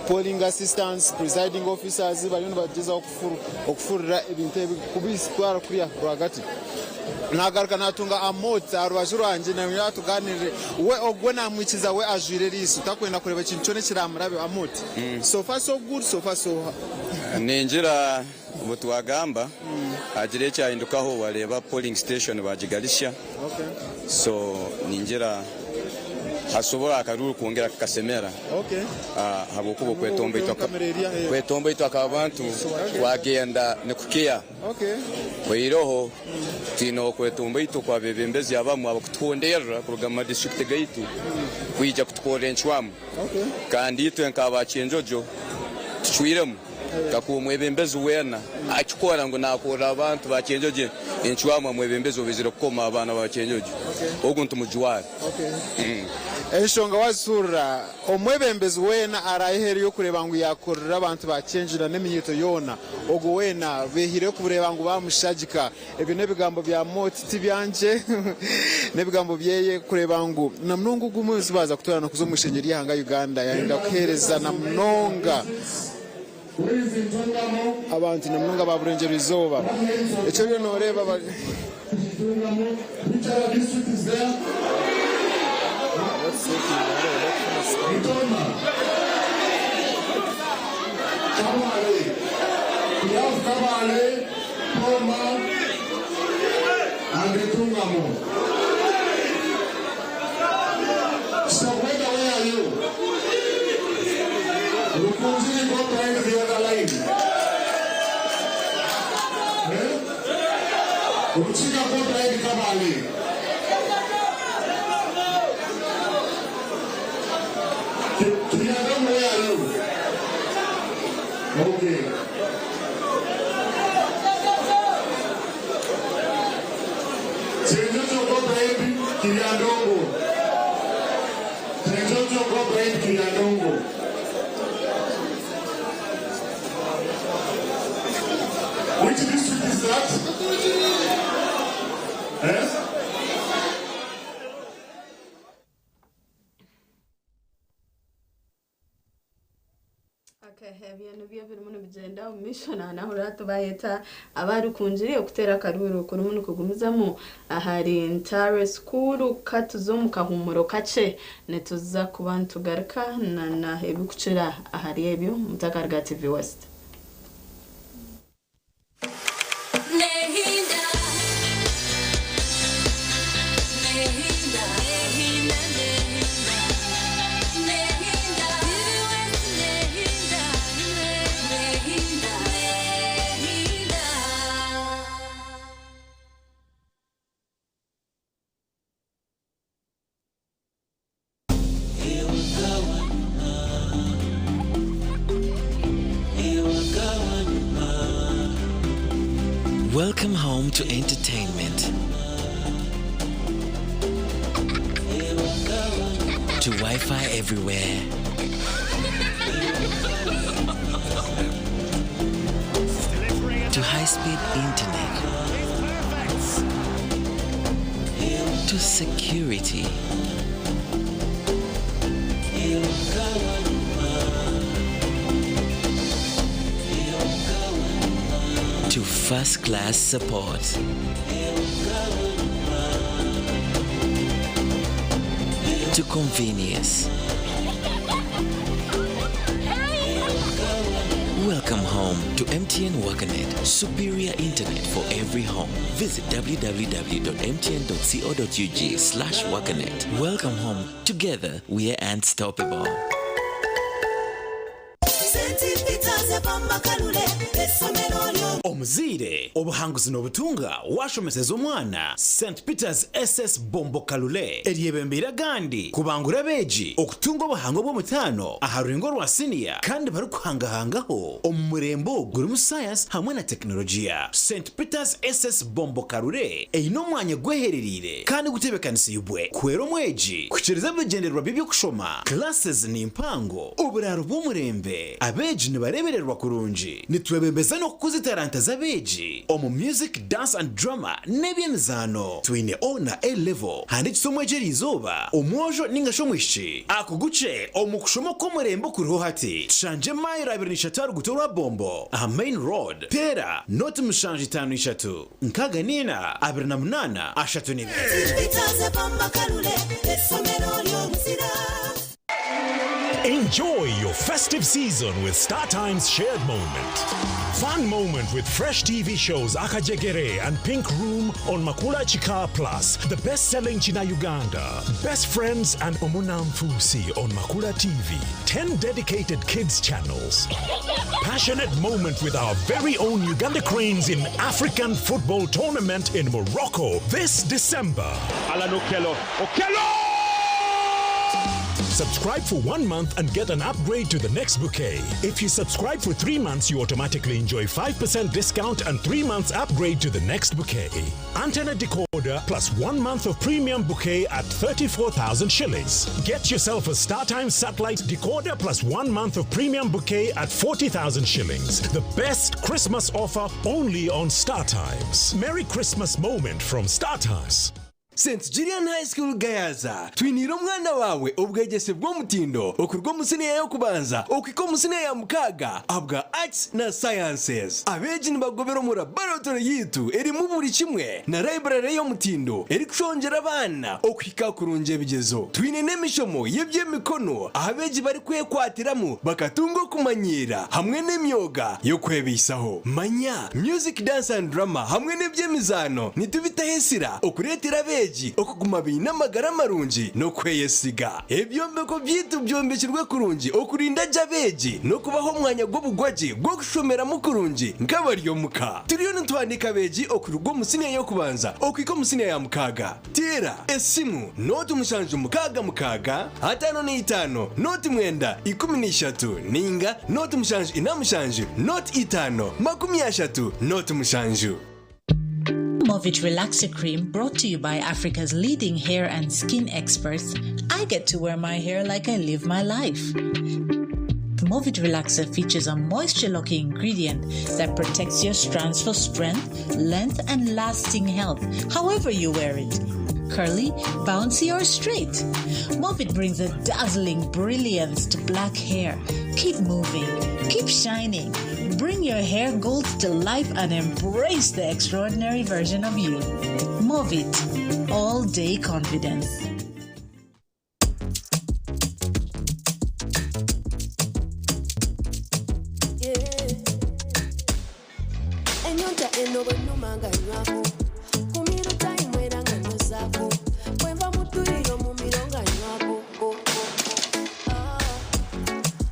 polling assistants, presiding officers bariyo nibagyezaho okufurira ebintu ebi kubitwara kuriya rwagati. Nagaruka natunga Amooti aha rubaju rwangye nawe atuganirire. We ogwo namwikiza we ajwire eriiso takwenda kureeba ekintu kyona ekiramurabeho. Amooti, So far so good, so far so. Ningira obu twagamba hagira ekyahindukaho wareeba polling station bagigarisya so ningira hasobora akaruuru kwongera kakasemera ahabwokuba okwetomboitwa kw'abantu kwagenda nikukiya. Oihireho, twine okwetomboitwa okw'abeebembezi abamwe abarikutuhonderera kuruga omu madisiturikiti gaitu kwija kutukorera encwamu. Kandi itwe nk'aba Kyenjojo tucwiremu kakuba omwebembezi weena akikora ngu naakorera abantu ba Kyenjojo encwamu, omwebembezi obaizire kukoma abaana ba Kyenjojo, ogu nitumujwara. Enshonga waazihurira, omwebembezi weena araayeheereyo kureeba ngu yaakorera abantu ba Kyenjojo n'eminyeeto yoona. Ogwo weena behireyo kureeba ngu bamushagika. Ebyo n'ebigambo bya Moti ti byangye, n'ebigambo byeye kureeba ngu na munonga ogu omwezi baaza kutoorana kuza omu ishengyero ry'eihanga Uganda yayenda kuheereza na munonga abantu na munonga aba Burengyerwa Izooba. Eki oriyo nooreeba bari. Rukiga go behind Kabale. Kiryandongo where are you? Okay. Kyenjojo go behind Kiryandongo. Kyenjojo go behind Kiryandongo. Which district is that? Eh? Okay, ebyo nibyo birimu nibigyenda omu maisho naanahurira tubayeta abarikungiri okuteera akaruuru kurimu nikugumizamu ahari Ntare School katuze omu kahuumuro kakye nituza kuba nitugaruka na ebikukira ahari ebyo mutakaruga TV West. Welcome home to entertainment. To Wi Fi everywhere. To high speed internet. To security. To first class support. To convenience. Welcome home to MTN WakaNet, superior internet for every home. Visit www.mtn.co.ug/wakanet. Welcome home. Together, we are unstoppable. St. Peter's Omuzaire, obuhanguzi nobutunga washomeseza omwana St Peter's SS Bombo Kalule eryebembeire agandi kubangura abeegi okutunga obuhangwa bw'omutaano aha rurengo rwa siniya kandi barikuhangahangaho omu murembe ogu gurimu sayansi hamwe na tekinologiya. St Peter's SS Bombo Kalule eine omwanya gweherereire kandi gutebekanisiibwe kuhwera omwegi kuhikiiriza ebigyendererwa bye by'okushoma. Classes ni mpango, oburaaro bw'omurembe, abeegi nibareebererwa kurungi. Nitwebembeza n'okukuza etaranta z'abeegi omu music, dance and drama n'eby'emizaano. Twine O na A level. Handiikisa omwegi eriizooba, omwojo ninga shi omwishiki akugukye omu kushoma okw'omurembe okuriho hati. Tushangye mailo 23 aha ruguuto rwa Bombo aha main road. Teera noti 753 64 28 32. Enjoy your festive season with StarTimes Shared Moment. Fun moment with fresh TV shows Akajegere and Pink Room on Makula Chika Plus, the best-selling China Uganda, Best Friends and Omunamfusi on Makula TV, 10 dedicated kids channels. Passionate moment with our very own Uganda Cranes in African football tournament in Morocco this December. Alan Okello. Okello! Subscribe for 1 month and get an upgrade to the next bouquet. If you subscribe for 3 months, you automatically enjoy 5% discount and 3 months upgrade to the next bouquet. Antenna decoder plus 1 month of premium bouquet at 34,000 shillings. Get yourself a StarTimes satellite decoder plus 1 month of premium bouquet at 40,000 shillings. The best Christmas offer only on StarTimes. Merry Christmas moment from StarTimes. St Julian High School Gayaza, Twiniire omwana waawe obwegyese bw'omutindo okuruga omu siniya y'okubanza okuhika omu siniya ya mukaaga ahabwa Arts na Sciences. Abeegi nibagobera omu laboratory yaitu erimu buri kimwe na library ey'omutindo erikushongyera abaana okuhika kurungi ebigyezo. Twine n'emishomo y'eby'emikono ahu abeegi barikwekwatiramu bakatunga okumanyiira hamwe n'emyoga y'okwebaisaho. Manya Music, Dance and Drama hamwe n'eby'emizaano nitubitaho esira okureetera abeegi okuguma baine amagara marungi n'okweyesiga. Ebyombeko byaitu byombekirwe kurungi okurinda gye abeegi n'okubaha omwanya gw'obugwagye gw'okushomeramu kurungi nk'abari omuka. Turiyo nituhandiika abeegi okuruga omu siniya y'okubanza okuhika omu siniya ya mukaaga. Teera esimu nooti mushanju mukaaga mukaaga, 55 nooti 9 13 nainga nooti mushanju ina mushanju nooti 5 30 nooti mushanju. Movit Relaxer Cream brought to you by Africa's leading hair and skin experts, I get to wear my hair like I live my life. Movit Relaxer features a moisture-locking ingredient that protects your strands for strength, length, and lasting health, however you wear it. Curly, bouncy, or straight. Movit brings a dazzling brilliance to black hair. Keep moving, keep shining. Bring your hair goals to life and embrace the extraordinary version of you. Movit, all day confidence. Enyonta eno bwennuma nga nywako ku miru time era nga nnozaako bwenva mu dduyiro mu miro nga nywako oh, oh, oh. Ah.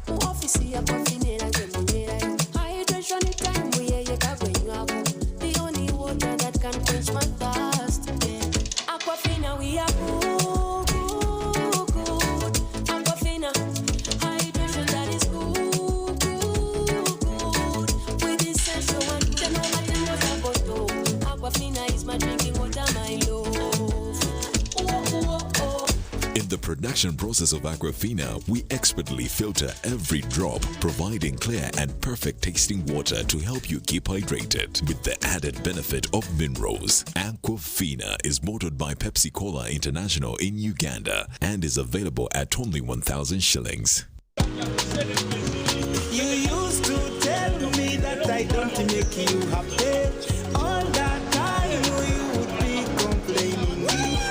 Mu ofisi ya Aquafina era nze munywerayo hydration time yeyeka gwe nywako the only water that can quench my thirst yeah. Aquafina we are good, good, good. Aquafina hydration that is good, good, good. With essential one, ten over 10 water bottle. Aquafina is my drinking water, my love. Oh, oh, oh. In the production process of Aquafina, we expertly filter every drop, providing clear and perfect tasting water to help you keep hydrated. With the added benefit of minerals, Aquafina is bottled by Pepsi Cola International in Uganda and is available at only 1,000 shillings. You used to tell me that I don't make you happy. All that time you would be complaining.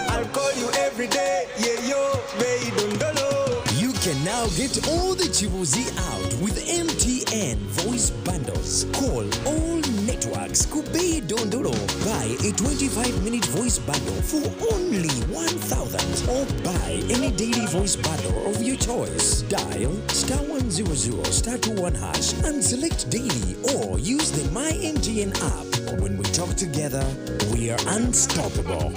I'll call you every day, yeah yo, baby, dondolo. You can now get all the Chibuzi out with MTN voice bundles. Call all networks. networks Kubei Dondolo. Buy a 25 minute voice bundle for only 1000 or buy any daily voice bundle of your choice. Dial star 100 star 21 hash and select daily or use the My MTN app. When we talk together, we are unstoppable.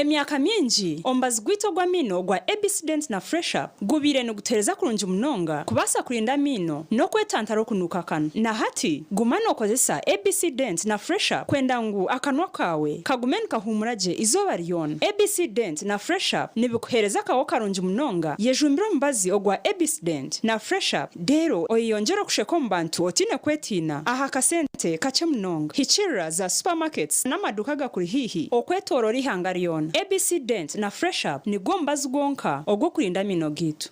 Emyaka mingi, omubazi gwaitu ogw'amaino ogwa ABC Dent na Fresh Up gubaire nigutuheereza kurungi munonga kubaasa kurinda amaino n'okwetantara okunuuka akanwa. Na hati, guma nookozesa ABC Dent na Fresh Up kwenda ngu akanwa kaawe kagume nikahuumura gye eizooba ryona. ABC Dent na Fresh Up nibikuheereza akaho karungi munonga. Yejumbire omubazi ogwa ABC Dent na Fresh Up Reero oyeyongyere okusheka omu bantu otaine kwetiina aha kasente kakye munonga. Hikiirira za supermarkets n'amaduuka agakuri haihi okwetooroora eihanga ryona. ABC Dent na Fresh Up nigwo mubazi gwonka ogw'okurinda amaino gaitu.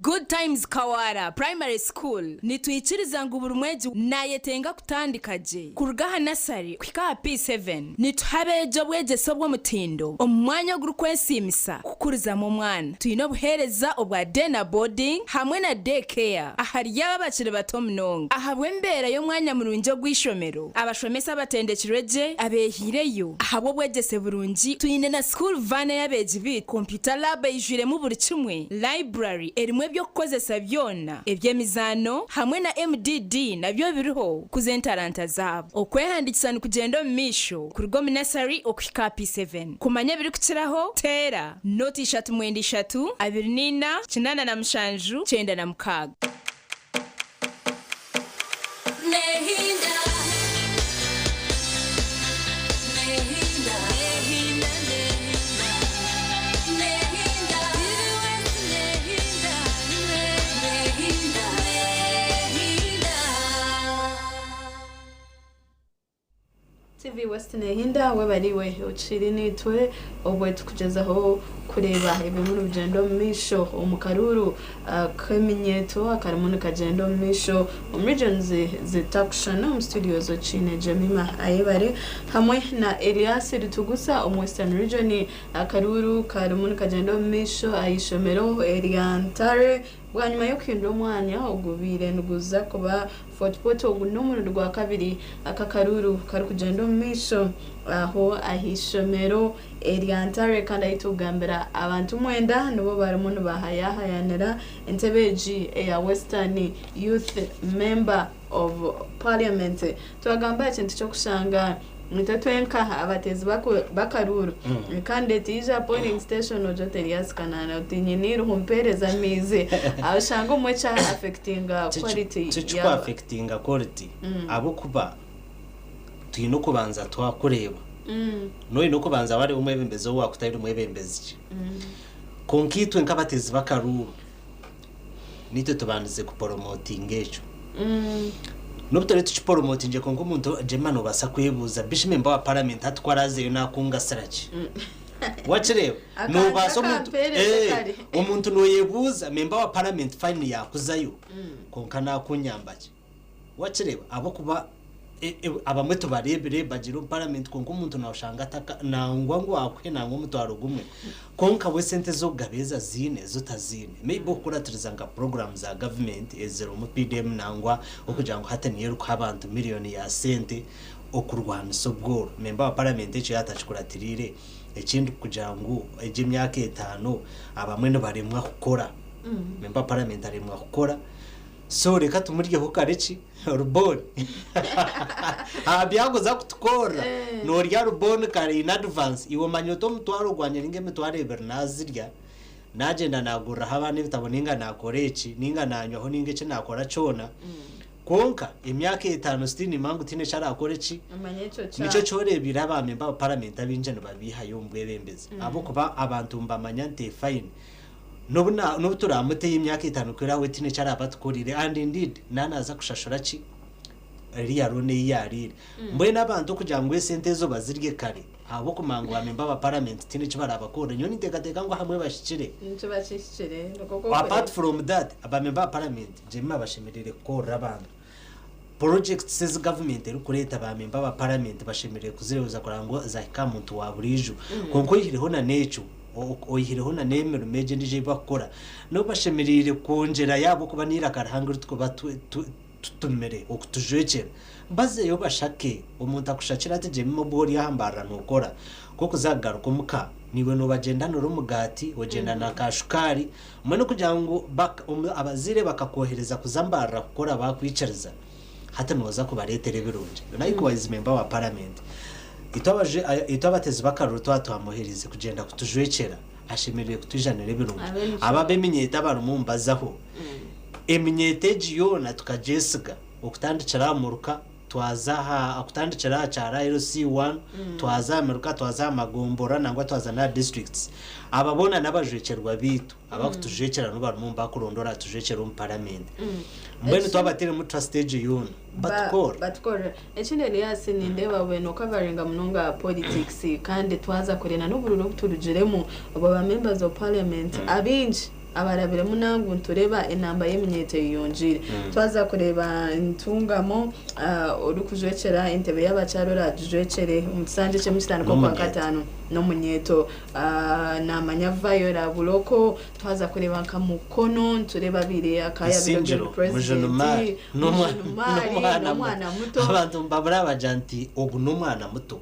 Good Times Kawara Primary School nitwikiriza ngu buri mwegi nayetenga kutandika gye kuruga aha nasari kuhika aha P7. Nituha abeegi obwegyese obw'omutindo omu mwanya ogurikwesiimisa kukurizamu omwana. Twine obuheereza obwa day na boarding hamwe na day care ahari abo abakiri bato munonga. Ahabw'embeera y'omwanya murungi ogw'eishomero, abashomesa abatendekirwe gye abeehaireyo ahabw'obwegyese burungi, twine na school van ey'abeegi baitu, computer lab eijwiremu buri kimwe, library erimu eby'okukozesa byona, eby'emizaano hamwe na MDD nabyo biriho kukuza entaranta zaabo. Okwehandiikisa nikugyenda omu maisho kuruga omu nasari okuhika aha P7. Kumanya ebirikukiraho, teera nooti 3 9 24 87 96. TV West nehinda webare iwe okiri naitwe obwe tukugyezaho kureeba ebirimu nibigyenda omu maisho omu karuuru k'eminyeeto akarimu nikagyenda omu maisho omu regions zitakushushana omu studios okiine Jemima Ayebare hamwe na Elias Ritugusa omu Western Region akaruuru karimu nikagyenda omu maisho aha ishomero erya Ntare Bwanyima y'okuhindura omwanya ogubaire niguza kuba Fort Portal, ogu n'omurundi gwa kabiri aka akaruuru karikugyenda omu maisho aho ah'eishomero erya Ntare kandi ahu turikugambira abantu mwenda nibo barimu nibahayahayanira entebe egi eya Western Youth Member of Parliament. Twagamba aha kintu ky'okushanga nitwe twenka abateezi b'akaruuru kandi etiija aha polling station ogye oti Elias Kanaana oti nyine eiriho mpeereza amaizi oshange obumwe kya affectinga quality yaaba. Tikikwa affectinga quality ahabw'okuba twine okubanza twakureeba. Noine okubanza wareeba omwebembezi ou waakutaire mwebembezi ki. Kwonka itwe nk'abateezi b'akaruuru Naitwe tubandize kuporomotinga ekyo. N'obu turi tukiporomotingye kwonka omuntu Jemima noobaasa kwebuuza bishi memba wa paramenti hati ku araazeyo naakungasira ki? Wakireeba? Akantu Noobaasa omuntu akampeereze eh, kare. omuntu nooyebuuza memba wa paramenti fine yaakuzayo kwonka naakunyamba ki? Wakireeba? Ahabw'okuba abamwe tubareebire bagiire omu paramenti kwonka omuntu noshanga nangwa ngu akuhe nangwa omutwaro gumwe kwonka we esente ez'okugaba ezi aziine ezi otaziine. Maybe okukuratiriza nka puroguraamu za gavumenti ezirimu PDM nangwa okugira ngu hati niyo erikuha abantu miriyoni ya sente okurwanisa obworo. Memba wa paramenti ekyo yaaba atakikuratiriire, ekindi kugira ngu egi emyaka etaano abamwe nibaremwa kukora, memba wa paramenti aremwa kukora. So reka tumuryeho kare ki ruboni aha byaguza kutukorra norya ruboni kare in advance iwe omanya oti omutwaro gwangye ninga emitwaro ebiri nazirya nagyenda naguriraho abaana ebitabo ninga nakora eki ninga nanywaho ninga eki nakora kyona kwonka emyaka etaano still nimanya ngu tihaine eki arakore ki Omanya ekyo kya nikyo kyoreebire aba member ba parliament abaingi nibabihayo omu bwebembezi ahabw'okuba abantu nibamanya nti fine N'obu na, n'obu turaamuteyo emyaka etaano ku eraawe tihaine eki araabe atukoreire and indeed naaba naaza kushashura ki? Eriya loan ei yaariire. Mbwenu abantu okugira ngu esente ezo bazirye kare ahabw'okumanya ngu ba member ba parliament tihaine eki baraabakorere, nyowe ninteekateeka ngu ahamwe bahikire. Nikiba kihikire nikwo oku Apart orikureeba. from that, ba member ba parliament Jemima bashemereire kukorera abantu. Projects ezi gavumenti erikureeta ba member ba parliament bashemereire kuzireebuza kureba ngu zahika aha muntu wa buriijo. Kwonka oihireho na n'ekyo, Oihireho na n'emirimo egi endiijo ei bakukora, nibo bashemereire kwongyerayo ahabw'okuba n'eiraka rihango eri turikuba tutumire okutujwekyera. Bazeyo bashake. Omuntu akushakire ati Jemima obu ori aha mbarara nookora, ku orikuza kugaruka omuka, naiwe noobagyendanira omugaati, ogyenda na ka shukaari, mbwenu kugira ngu abazaire bakakwohereza kuza mbarara kukora baakwikiriza. Hati nooza kubareetera ebirungi. Likewise member wa parliament, itwe abateezi b'akaruru twaba twamwoheriize kugyenda kutujwekyera, ashemereire kutwijanira ebirungi. Aba ab'eminyeeto abarimu nibazaho, eminyeeto egi yoona tukagyesiga okutandikira aha muruka twaza aha okutandikira aha kyaro aha LC1, twaza aha miruka, twaza aha magomborora nangwa twaza n'aha districts. Aba boona n'abajwekyerwa baitu. Abakutujwekyera nibo barimu nibakuronda oratujwekyera omu paramenti. Mbwenu twabateeremu trust egyo yoona, batukorre. Batukorre. Ekindi Elias nindeeba bwena okavaringa munonga aha politics kandi twaza kureeba n'obururu obu turugiremu obwa ba members of parliament abaingi abarabiremu nangu nitureeba enamba y'eminyeeto eyeyongyeire. Twaza kureeba Ntungamo orikujwekyera entebe y'abakyara oragijwekyere omu kisanja ekirimu kitandika okwakataano n'omunyeeto. Naamanya Viola Buloko, twaza kureeba nka Mukono, nitureeba abaire akayabire Isingiro, President, Mujuni Mari, Mujuni Mari n'omwana muto. Abantu nibabura bagira nti ogu n'omwana muto.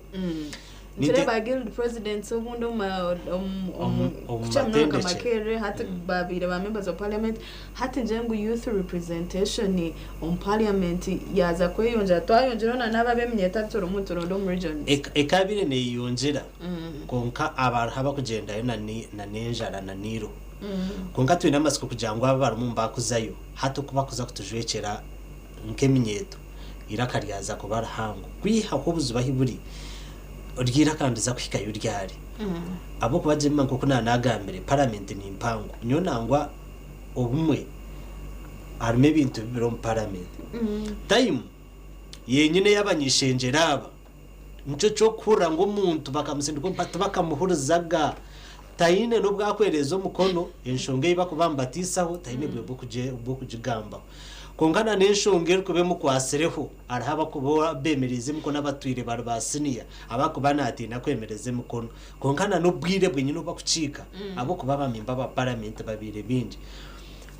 Nitureeba Guild Presidents obundi omu kukira munonga nka Makerere hati babaire ba members of parliament. Hati ngira ngu youth representation omu parliament yaaza kweyongyera twayongyeraho na n'abo ab'eminyeeto abu turimu nituronda omu regions. Ekabaire neyeyongyera kwonka abariho abakugyendayo na n'enjara na n'eiroho. Kwonka twine amatsiko kugira ngu abo abarimu nibakuzayo hati oku bakuza kutujwekyera nk'eminyeeto eiraka ryaza kuba rihango. Kwihaho obuzibu ahu buri, eryo eiraka niriza kuhikayo ryari? Ahabw'okuba Jemima nk'oku naanagambire, paramenti ni mpango. Nyowe nangwa obumwe harimu ebintu bibiri omu paramenti. Tayimu yenyine ey'abany'ishengyero aba nikyo ky'okuhurira ngu omuntu bakamusindika omu tibakamuhurizaga. Taine n'obu akwereeza omukono, enshonga ei barikuba nibataisaho taine bwire bw'okugigambaho. Kwonka na n'enshonga erikuba emukwatsireho, hariho abarikuba beemereize emikono abatwire bari ba siniya abarikuba naatiina kwemereza emikono. Kwonka na n'obwire bwenyine obu barikukiika ahabw'okuba abamemba ba paramenti babaire baingi.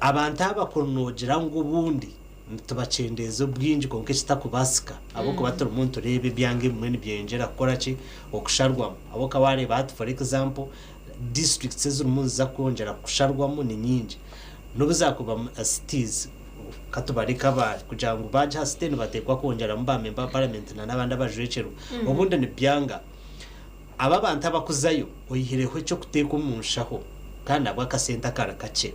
Abantu aba kuri noogira ngu obundi nitubakyendeeza obwingi kwonka ekitakubaasika ahabw'okuba turimu nitureeba ebyanga ebimwe nibyeyongyera kukora ki? Okusharwamu. Ahabw'okuba waareeba hati for example districts ezirimu niziza kwongyera kusharwamu ni nyingi. N'obu zaakuba cities katubare Kabale kugira ngu baagye aha city nibateekwa kwongyeramu ba memba ba paramenti na n'abandi abajwekyerwa. Obundi nibyanga. Abo abantu abakuzayo oyihireho eky'okuteeka omu nshaho kandi nabwo akasente akari kakye.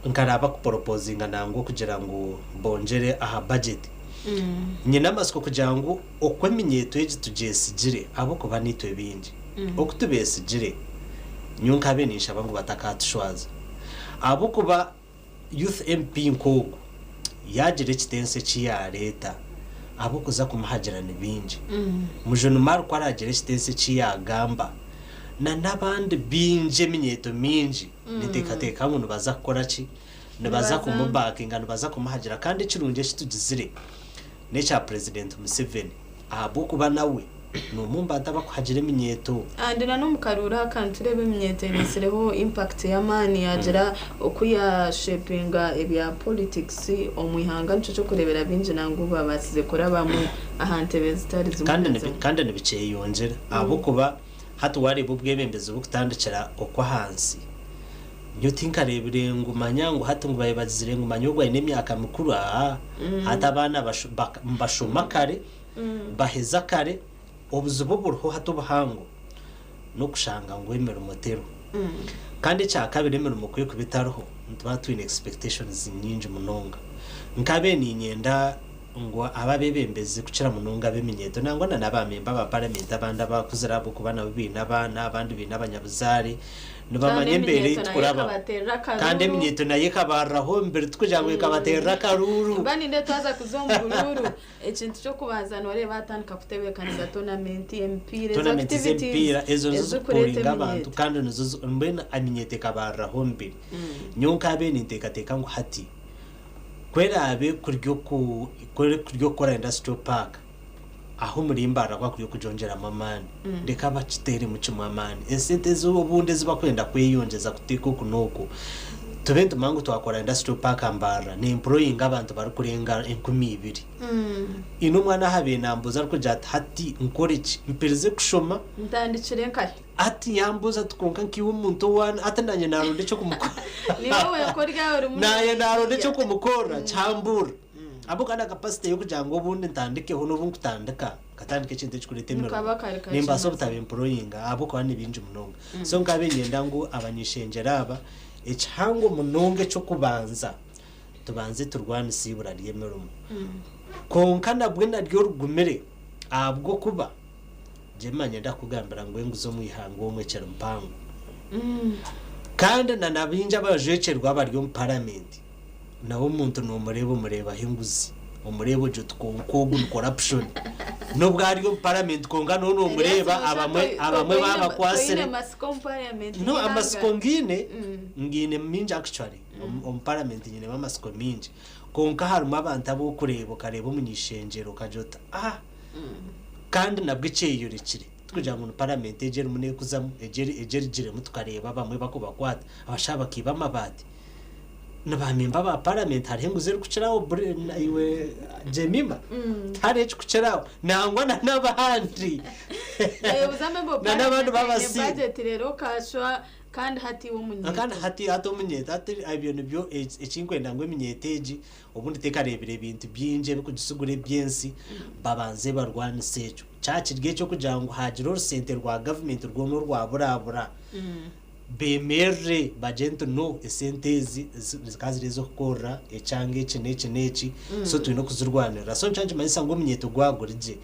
Nkaraba kuporopozinga nangwa okugira ngu bongyere aha budget. Nyine amatsiko kugira ngu oku eminyeeto egi tugyesigire ahabw'okuba naitwe baingi oku tubeesigire nyowe nkabe ninshaba ngu batakatushwaza ahabw'okuba Youth MP nk'ogu yaagira ekitenso eki yaareeta, ab'okuza kumuhagira ni baingi. Mujuni Mark ku araagira ekitenso eki yaagamba, na n'abandi baingi eminyeeto mingi ninteekateeka ngu nibaza kukora ki? Nibaza kumubakinga, nibaza kumuhagira kandi ekirungi eki tugizire n'ekya Purezidenti Museveni ahabw'okuba nawe n'omwe omu bantu abarikuhagira eminyeeto. And na n'omu karuuru aka nitureeba eminyeeto eretsireho impact y'amaani yaagira oku ya shapinga ebya politics omu ihanga nikyo ky'okureebera baingi nangwa babaasize kurabamu aha ntebe zitari zimwe na zimwe. Kandi nibikyeyongyera ahabw'okuba hati waareeba obwebembezi burikutandikira okw'ahansi Nyowe tinkareebire ngu manya ngu hati ngu babe bagizire ngu manya ogu aine emyaka mikuru aa hati abaana nibashoma kare baheza kare obuzibu oburiho hati obuhango n'okushanga ngu emirimo teriho kandi ekyakabiri emirimo ku erikuba etariho nituba twine expectations nyingi munonga nkabe niinyenda ngu aba abeebembezi kukira munonga ab'eminyeeto nangwa na n'abamemba ba paramenti abandi abakuzire ahabw'okuba nabo baine abaana abandi baine abanyabuzaare nibamanya embeera ei tukurabamu kandi eminyeeto nayo ekabariraho omu biri tikugira ngu ekabateerera akaruuru. Mba nindeeba twaza kuza omu buruuru ekintu ky'okubanza nooreeba batandika kutebeekanisa tournament emipiira ezo Tournament activities z'emipiira ezo nizo ezirikureeta zikupuuringa abantu eminyeeto. kandi nizo zi- mbwenu eminyeeto ekabariraho omu biri. Nyowe nkaabaire ninteekateeka ngu hati ku eraabe kuri oku kuri okukora industrial park. Aho omuri Mbarara ku hakuriyo kugyongyeramu amaani, reka bakiteeremu kimwe amaani. Esente ezi obundi ezi barikwenda kweyongyeza kuteeka oku n'oku, tube nitumanya ngu twakora industrial park Mbarara neemployinga abantu barikurenga 2000. Haine omwana ahabaire nambuuza arikugira ati hati nkore ki? Mperize kushoma. Ntandikire nkahi? Hati yambuuza ati kwonka nkaiwe omuntu owaani hati naanye naaronda eky'okumukora. Niiwe wenka ori aho orimu Naanye naaronda noohiiga. eky'okumukorra kyamburira. Ahabw'okuba na capacity y'okugira ngu obundi ntandikeho n'obu nkutandika, nkatandika ekintu ekikureeta emirimo, Nikaba kari kakye nimbaasa mazima. obutaba employinga ahabw'okuba ni bingi munonga. So nkabe niinyenda ngu abany'ishengyero aba, ekihango munonga eky'okubanza, tubanze turwanise eibura ry'emirimo. Kwonka nabwe naryo rigumire ahabw'okuba Jemima niinyenda kukugambira ngu enguzi omu ihanga omwe ekiri mpango. Kandi na nabaingi abajwekyerwa abari omu paramenti, Nawe omuntu nomureeba omureebaho enguzi, omureeba ogira oti kwonka ogu ni corruption. N'obu ari omu parliament kwonka nowe nomureeba abamwe abamwe baabakwatsire. No amatsiko ngiine, ngiine mingi actually, omu parliament nyinemu amatsiko mingi. Kwonka harimu abantu abu orikureeba okareeba omuny'ishengyero okagira oti ah! Kandi nabwo ekyeyorekire tikugira ngu ni parliament egi erimu nekuzamu, egi erugiremu tukareeba abamwe bakubakwata, abashaija bakaiba amabaati. Ni ba memba ba paramenti hariho enguzi erikukiraho iwe Jemima tihariho ekikukiraho nangwa na n'abandi na n'abandi babasiima kandi hati hati omunyeeto hati ebyo nibyo ekinkwenda ngu eminyeeto egi obundi tekareebire ebintu bingi ebikugisigura eby'ensi babanze barwanise ekyo kyakiri eky'okugira ngu haagira orusente rwa gavumenti rwona orwaburabura. Beemerere bagire nti no esente ezi zikaba ziri ez'okukorera ekyanga eki n'eki n'eki so twine okuzirwanirira. So nikyo nikimanyisa ngu omunyeeto gwaba guri gye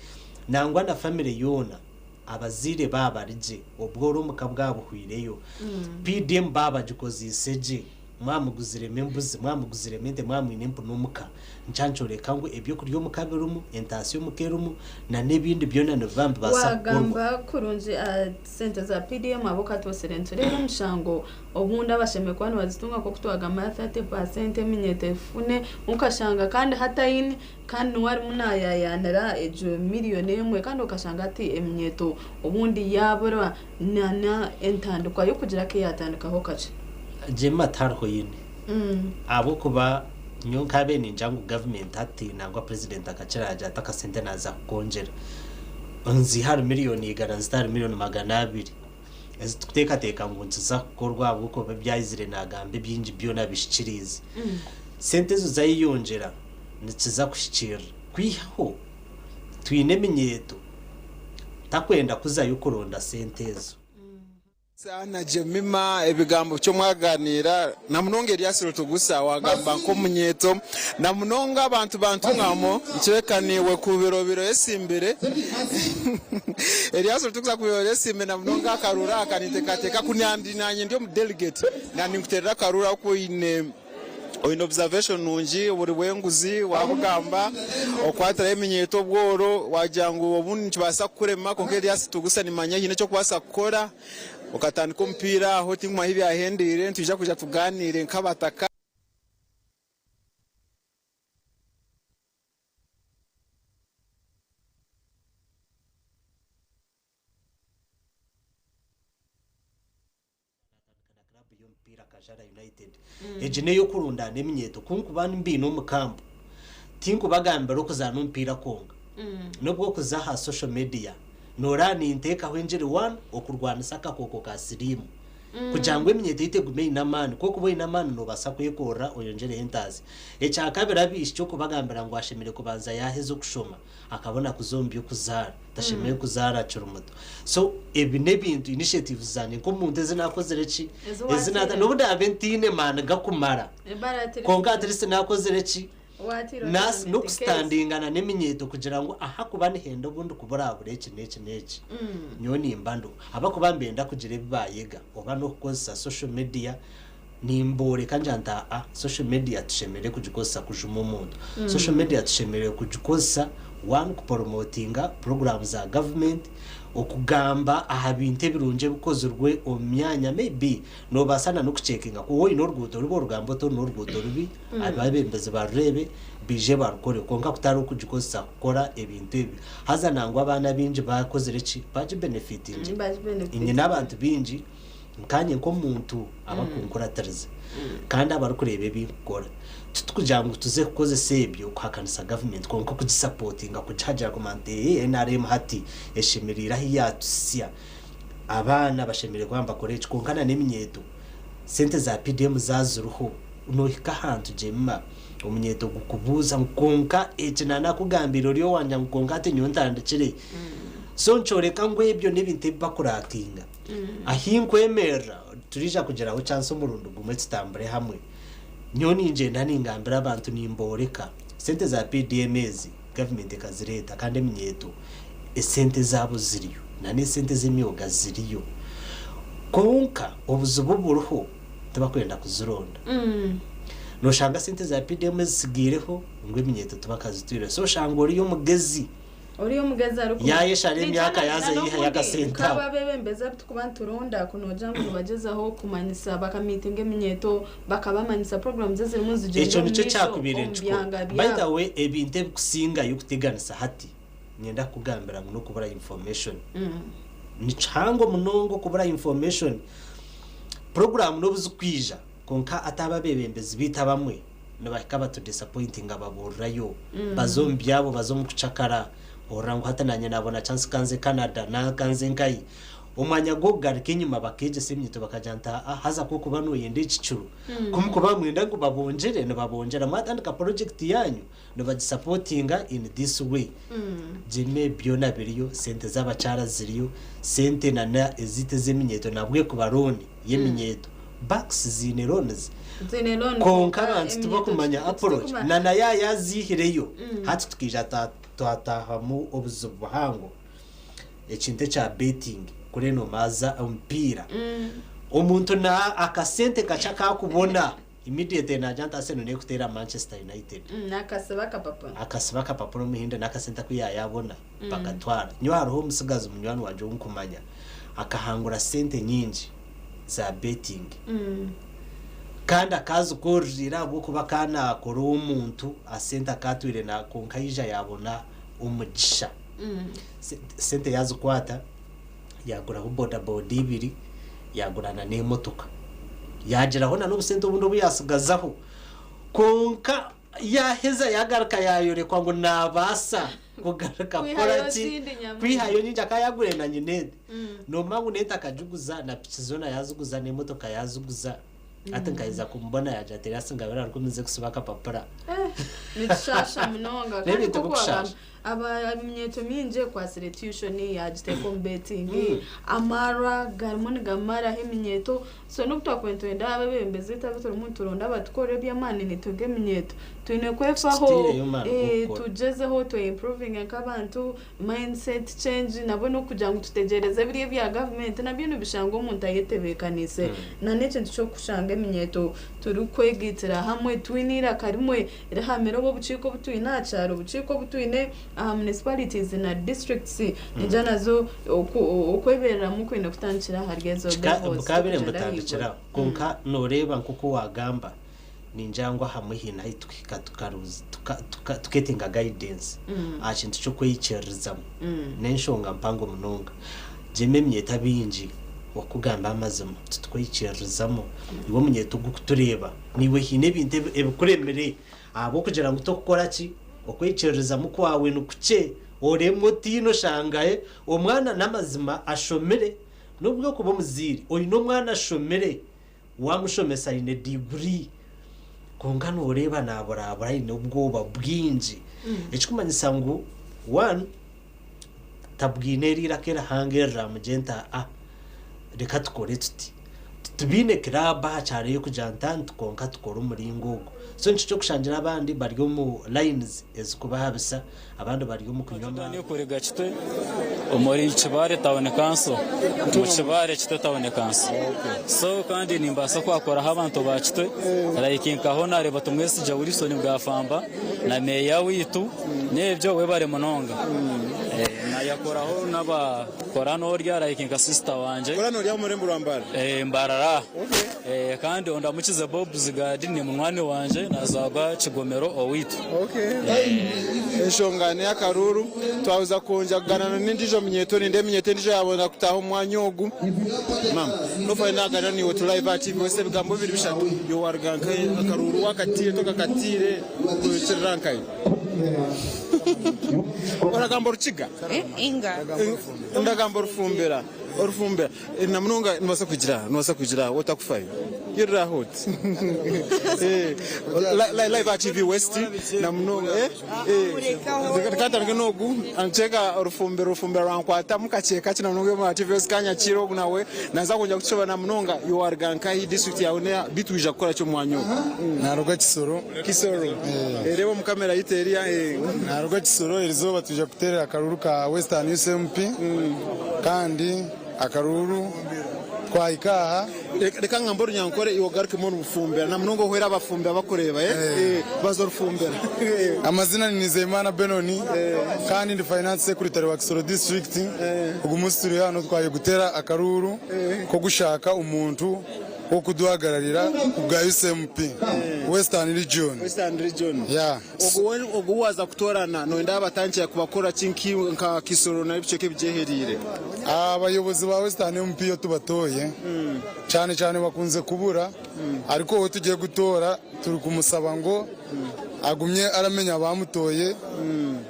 nangwa na famire yoona abazaire baaba bari gye obworo omuka bwaba buhwireyo, PDM baaba bagikozeise gye, mwaba muguziremu embuzi, mwaba muguziremu ente, mwaba mwine empunu omuka, nikyo nikyoreka ngu ebyokurya omuka birimu, entaasya omuka erimu n'ebindi byona nibiba nibibaasa kukorwa. Waagamba kurungi aha sente za PDM ahabw'okuba nitureeba emishango obundi abashemereire kuba nibazitunga nk'oku twagamba 30% eminyeeto efune okashanga kandi hati aine kandi niwe arimu naayayaanira egyo miriyoni emwe kandi okashanga hati eminyeeto obundi yaabura n'entandikwa y'okugira aku yaatandikaho kakye. Jemima tihariho oine ahabw'okuba nyowe nkaabaire ningira ngu gavumenti hati nangwa purezidenti akakira yaagira ati akasente naaza kukongyera nzihe ahari miriyoni igana nzite ahari miriyoni 200 ezi turikuteekateeka ngu nikiza kukorwa ahabw'okuba ebi aizire naagamba ebingi byona bihikiriize. Sente ezo zaayeyongyera nikiza kuhikiirira kwihaho twine eminyeeto takwenda kuzayo kuronda sente ezo. Na Jemima ebigambo bikye mwaganiira na munonga Erias Rutugusa wagamba nk'omunyeeto na munonga abantu ba Ntungamo nikireka naiwe ku biro biro esimbire Erias Rutugusa ku biro biro esimbire na munonga akaruru aka ninteekateeka ku nanye ndi omu delegate naninkuteerera akaruru ahakuba oine Oine observation nungi oburi bw'enguzi wabugamba, okwatiraho eminyeeto obworo wagira ngu obundi nikibaasa kukurema kwonka Elias Tugusa nimanya haine eki orikubaasa kukora okatandika omupiira aho tinkumanya ahu byahendeire nitwija kwija tugaaniire nk'abataka. Naatandika na kiraabu y'omupiira Kajara United. Egi n'ey'okurundaana eminyeeto. Ku nkuba mbaine omu kampu, tinkubagambira okuzaana omupiira kwonka. N'obu okuza aha social media, nooreeba ninteekaho engiri one, okurwanisa akakooko ka siriimu. Kugira ngu eminyeeto yaitu egume eine amaani. Ku orikuba oine amaani noobaasa kwekorera oyongyereho entaasya. Ekyakabiri abaishiki okubagambira ngu ashemereire kubanza yaaheza okushoma. akabona kuza omu by'okuzaara tashemereire kuzaara akiri muto so ebi n'ebintu initiatives zangye nk'omuntu ezi nakozire ki Ezi ezi nata wateire. n'obu ndaabe ntaine maani gakumara Ebara at least kwonka at least nakozire ki wateire Nas- otaine case. n'okusitandingana n'eminyeeto kugira ngu ahakuba nihenda obundi kuburabura eki n'eki n'eki nyowe nimba ndiho ahakuba nibenda kugira ebi baayega oba n'okukozesa social media Nimboreka ngira nti aa social media tushemereire kugikozesa kujuma omuntu. Social media tushemereire kugikozesa one kuporomotinga puroguraamu za gavumenti, Okugamba aha bintu ebirungi ebikozirwe omu myanya maybe nobaasa na n'okucekinga ku woine oruguuto rubi orugambe oti oru n'oruguuto rubi abebembezi barureebe baije barukore kwonka kutari okugikozesa kukora ebintu ebi haza nangwa abaana abaingi bakozire ki bagibenefitingire nyine abantu baingi nkanye nk'omuntu abakunkuratiriza kandi abarikureeba ebi nkukora titukugira ngu tuze kukozesa ebyo kuhakanisa gavumenti kwonka okugisapotinga kugihagira kumanya nti ee NRM hati eshemereire ahu yatuhitsya abaana bashemereire kuba nibakora eki kwonka na n'eminyeeto sente za PDM zaaba ziriho nohika ahantu Jemima omunyeeto gukubuuza ngu kwonka eki nanakugambiire ori owangye ngu kwonka hati nyowe ntandikire so nikyoreka ngu ebyo n'ebintu ebi bakurakinga. Ahi nkwemerera turiija kugiraho chance omurundi gumwe tutambure hamwe. Nyowe ningyenda ningambira abantu nimboreka sente za PDM ezi government ekazireeta kandi eminyeeto esente ezaabo ziriyo na n'esente ez'emyoga ziriyo kwonka obuzibu oburiho tibakwenda kuzironda. Noshanga sente za PDM ezitsigaireho ngu eminyeeto tibakazitwire so oshanga oriyo omugezi. Oriya omugezi ariku Yaayeshara emyaka yaaza yaihayo akasente Nk'abo ako. abeebembezi abu turikuba nituronda ku noogira ngu nibagyezaho kumanyisa bakamiitinga eminyeeto bakabamanyisa puroguraamu ezirimu nizigyenda Ekyo omu nikyo maisho kyakubaire omu nikikora. byanga By the byabo. way, ebintu ebikusingayo kuteganisa hati, niinyenda kukugambira ngu n'okubura information. Ni kihango munonga okubura information. Puroguraamu n'obu zirikwija, kwonka hati abo abeebembezi baitu abamwe, nibahika batudisappointinga baburirayo baza omu byabo baza omu kucakara ohurira ngu hati nanye nabona chance kanze Canada nanka kanze nkahi omwanya gw'okugaruka enyima bakegyesa eminyeto bakagira nti aa haza ku okuba noyenda ekicuru ku mukuba mwenda ngu babongyere nibabongyera mwatandika project yanyu nibagisapotinga in this way Jimmy byona biriyo sente z'abakyara ziriyo sente nana ezaitu ez'eminyeto nabwe kuba loan y'eminyeto Banks ziine loans Ziine loan kwonka kwonka abantu eminyeto tibakumanya approach titukumanya. na na yaaba yaziihireyo hati tukaija twataahamu obuzibu buhango ekintu ekya betting kuri nomaaza omupiira omuntu na akasente kakye akakubona immediately naagira nti Arsenal nekuteera Manchester United. Akasiba akapapura. Akasiba akapapura omuhindi n'akasente aku yaayabona bakatwara. Nyowe hariho omutsigazi munywani wangye ou nkumanya akahangura sente nyingi za betting kandi akaazikorera ahabw'okuba akaba naakora ow'omuntu asente akaatwire na kwonka yaija yaabona omugisha. Sente yaazikwata yaaguraho bodaboda ibiri yaagura na n'emotoka. Yaagiraho na n'obusente obundi obu yaatsigazaho kwonka Yaaheza yaagaruka yaayorekwa ngu naabaasa kugaruka kukora ki? Kwihayo nyingi. Akaba yaaguriire na nyina ente. Noomanya ngu n'ente akagiguza, na piki zoona yaaziguza, n'emotoka yaaziguza. Hati nkaheza kumubona yaagira ati, Erasi ngabire ahari nze kusiba akapapura. Nikishaasha munonga. Kandi N'ebintu nk'oku wagamba, birikushaasha. aba eminyeeto mingi ekwatsire tuition yaagiteeka omu betingi, amaarwa garimu nigamaraho eminyeeto. So n'obu twakuba nitwenda abeebembezi baitu abu turimu nituronda abatukorere eby'amaani naitwe nk'eminyeeto, twine kwefaho Tutaireyo maani g'okukora. tugyezeho twe improvinge nk'abantu, mindset change nabwo n'okugira ngu tutegyereze biri ebya gavumenti nabyo nibishangwa omuntu ayetebeekaniise. Na n'ekintu ky'okushanga eminyeeto turikwegaitira hamwe twine eiraka rimwe rihamire obu obukiiko obu twine aha kyaro, obukiiko obu twine aha municipalities na districts ningira nazo okwebereramu kwine kutandikira ahari ezo levels Bukabire tikugyenda nibutandikira ahaiguru. aho kwonka noreeba nk'oku wagamba ningira ngu ahamwe haine ahu tuhika tuketenga guidance aha kintu ky'okweyikiririzamu n'enshonga mpango munonga. Gyema eminyeeto abaingi okugamba amazima titukweyikiririzamu. Iwe omunyeeto ogurikutureeba naiwe haine ebintu ebikuremire ahabw'okugira ngu tokukora ki? Okwikiririzamu kwawe ni kukye, oremwe otiine oshangaye omwana n'amazima ashomire n'obu okuba omuzaire oine omwana ashomire wamushomesa aine diguri kwonka noreeba naburabura aine obwoba bwingi ekikumanyisa ngu one tabwine eri iraka erihango eriramugira nti aa reka tukore tuti. Titubiine kiraabu aha kyaro ey'okugira nti nti kwonka tukore omuringo ogu. So nikyo ky'okushangira abandi bari omu lines ezikubahabisa, abandi bari omu kunywa amaarwa. Kuriga Kitwe omuri Kibaale Town Council, omu Kibaale Kitwe Town Council. So kandi nimbaasa kwakoraho abantu ba Kitwe like nka Honarebo Tumwesigye Wilson Bwafamba na meeya waitu n'ebyo webare munonga. Nayakoraho naba Korana orya like nka sister wangye. Korana ori omurembo rwa Mbarara? Eh, Mbarara. Okay. Kandi ondamukize Bob Zigadi ni munywani wangye nazarwa Kigomero owaitu. Okay. Enshonga n'ey'akaruuru. Twahuza kwongyera kuganana n'endiijo minyeeto nindeeba eminyeeto endiijo yaabona kutaaha omu mwanya ogu. Maama, nofayo naaganira naiwe turi live aha TV west ebigambo bibiri bishatu. Iwe waaruga nkahi? Akaruuru waakatiire tokakatiire? Kuhikirira nkahi? Oragamba orukiga? Inga. Ndagamba orufumbira. Orufumbira. Eh, Na munonga nibaasa kugira aha, nibaasa kugira aha otakufayo. Yirira aho oti. Eh, li- li- Live aha TV West na munonga eh eh reka ntandike n'ogu ankyeka orufumbira orufumbira rwankwatamu kakye kakye na munonga omu aha TV West kanyakiire ogu nawe naza kwongyera kutushoba na munonga iwe waruga nkahi district yawe neha bitu wija kukora ki omu mwanya ogu? Naruga Kisoro. Kisoro. Reeba omu kamera yaitu eriya. Naruga Kisoro erizooba twija kuteerera akaruuru ka Western Youth MP kandi akaruuru twahika aha. Reka ngambe orunyankore iwe ogarukemu orufumbira na munonga ohwere abafumbira bakureeba baza orufumbira. Amazina ni Nizeyimana Benoni kandi ndi Finance Secretary wa Kisoro District. Ogu munsi turi hano twaje kuteera akaruuru k'okushaka omuntu w'okuduhagararira kubwa UCMP Western Region. Western Region. Yeah. Ogu ou waaza kutoorana nooyenda abatandikire kubakora ki nka Kisoro n'ebicweka ebigyehereire? Abayobozi ba Western MP iyo tubatoye cyane cyane bakunze kubura ariko uwo tugiye gutora turi kumusaba ngo agumye aramenya abamutoye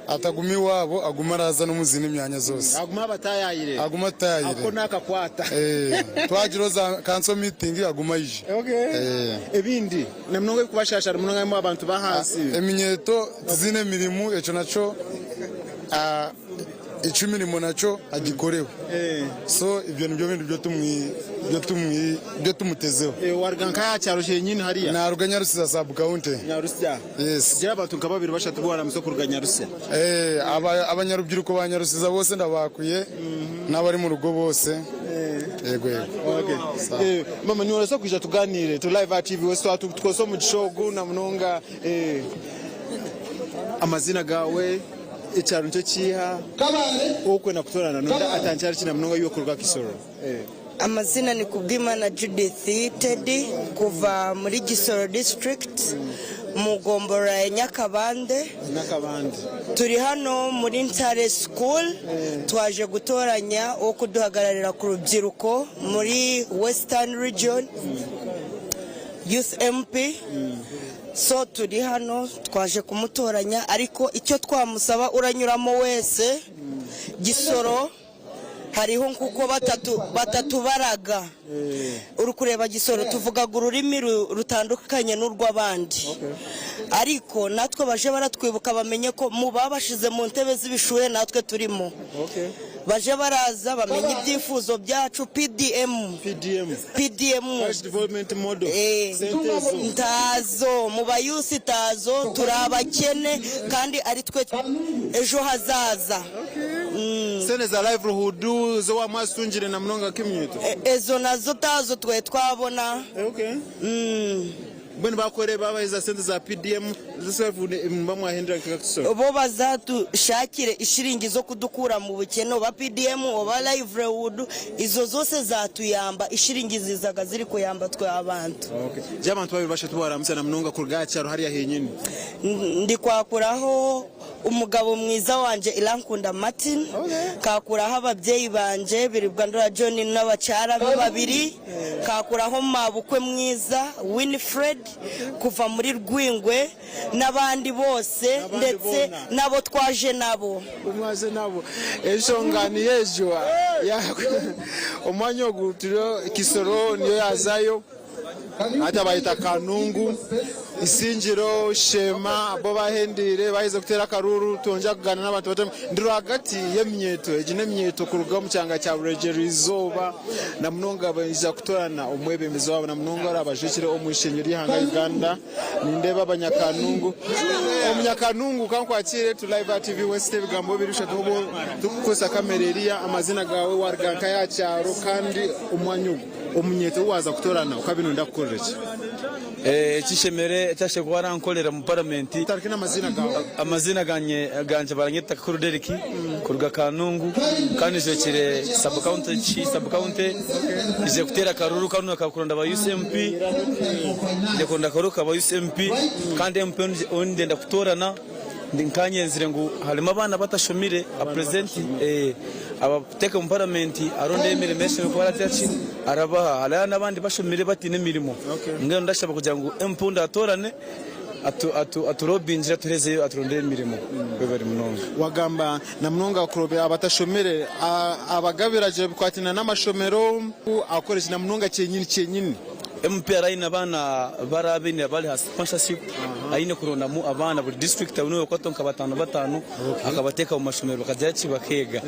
ataguma iwabo agume araza no mu zindi myanya zose. Agume abatayayire. Agume atayayire. Ako nakakwata. Eh, twagira za council meeting agume aije. Okay. Eh. Ebindi na munonga ebikubashasha munonga imwe abantu b'ahansi. Eminyeto tizine mirimu ekyo nakyo ah, Eky'emirimo nakyo agikoreho. So ebyo nibyo bintu byo tumutezeho. Waruga nka aha kyaro kyenyini hariya? Naruga Nyarusiza sub county. Nyarusiza? Yes. Gira abantu nka babiri bashatu bu waramusa kuruga Nyarusiza. Abanyarubyiruko ba Nyarusiza bose ndabakuye n'abari mu rugo bose. Yego yego. Okay. Mama niworasa kwija tuganire turi live aha TV West tukozesa omugisha ogu na munonga amazina gawe. Ekyaro nikyo kiiha ow'okwenda kutoorana n'ondi atandikire ahari ki na munonga iwe kuruga Kisoro? Amazina ni Kubwimana Judith Teddy kuva muri Gisoro district mu gomborora ya Nyakabande. Nyakabande. Turi hano muri Ntare school twaje gutoranya uwo kuduhagararira ku rubyiruko muri Western region Youth MP. So turi hano twaje kumutoranya ariko icyo twamusaba uranyuramo wese Gisoro hariho nkuko batatu batatubaraga uri kureba Gisoro tuvugaga ururimi rutandukanye n'urw'abandi ariko natwe baje baratwibuka bamenye ko mu babashize mu ntebe z'ibishuhe natwe turimo. Baje baraza bamenye ibyifuzo byacu PDM PDM PDM Parish Development Model Eh, Sente zo. ntazo mu bayusi tazo turi abakene kandi ari twe ejo hazaza Sente za livelihood zo wamwasungire na munonga k'emyito Ezo nazo tazo twe twabona. Okay. Mbwenu bakore babahe za sente za PDM bamwahindura nka Bo bazatushakire ishiringi zo kudukura mu bukene oba PDM oba livelihood izo zose zatuyamba ishiringi zizaga ziri kuyamba twe abantu. Okay. Je abantu babiri bashatu baramutse na munonga kuruga cyaro hariya henyine. Ndi kwakuraho umugabo mwiza wanje Irankunda Martin, kakuraho ababyeyi banje Biribwa John n'abacara be babiri, kakuraho mabukwe mwiza Winfred kuva muri Rwingwe n'abandi bose ndetse nabo twaje nabo. Mwaje nabo enshonga ni ejo omwanya ogu turiho Kisoro niyo yazayo hati abayita Kanungu Isingiro Shema bo bahendiire baheza kuteera akaruru twongera kugaana n'abantu batari ndi rwagati y'eminyeeto egi n'eminyeeto kuruga omu kyanga kya Buregyeru izooba na munonga baija kutoorana omwebembezi waabo na munonga orabajwekire omu ishenyo ry'eihanga Uganda nindeeba abanyakanungu omunyakanungu kankwakire tu live aha TV West ebigambo bibiri bishatu obu turikukozesa kamera eriya amazina gaawe waruga nkahi aha kyaro kandi omwanya ogu omunyeeto ou waaza kutoorana okaba noyenda kukorera ki? Ekishemere ekyashemere kuba arankorera mu paramenti. Amazina ganye gangye baranyeta Kakuru Derrick kuruga Kanungu kandi njwekire sub county Ki sub county nyizire kuteera akaruru kanu akakuronda aba Youth MP nyizire kuronda akaruru kaba Youth MP kandi MP ou ndenda kutoorana Nkanyenzire ngu harimu abaana batashomire apurezidenti abateeke omu paramenti arondeyo emirimo eshemereire kuba aragira ki arabaha. Hariho n'abandi bashomire bataine mirimo. Mbwenu ndashaba kugira ngu MP ou ndatoorane aturobingire atuherezeyo aturondere emirimo. Webare munonga. Wagamba na munonga kurobera abatashomire abagabira gye bikwatiraine n'amashomero akoreki na munonga kyenyini kyenyini. MPR aine abaana barabe bari aha sponsorship aine kurondamu abaana buri district aine okwata nka batano batano akabateka omu mashomero bakagira ki bakeega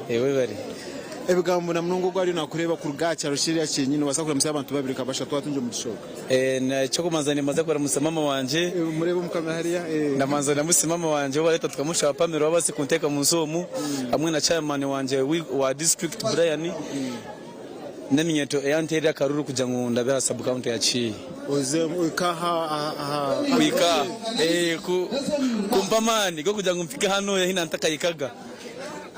webare. Ebigambo na munonga ogu ariyo nakureeba kuruga aha kyaro kiriya kyenyini nobaasa kuramutsya abantu babiri nka bashatu watungye omugisha ogu. Ekyokubanza nimbanza kuramutsya mama wangye. Mureebe omu kamera hariya. Ndabanza ndamutse mama wangye owareta tukamushaba Pamela owabaasize kunteeka omunsi omu hamwe na chairman wangye wa district Brian. N'eminyeeto eyanteerire akaruru kugira ngu ndabe aha sub county ya Kiihi. Oze ohike aha aha. Kuhika eh ku kumpa amaani g'okugira ngu mpike hanu ahi nantakahikaga.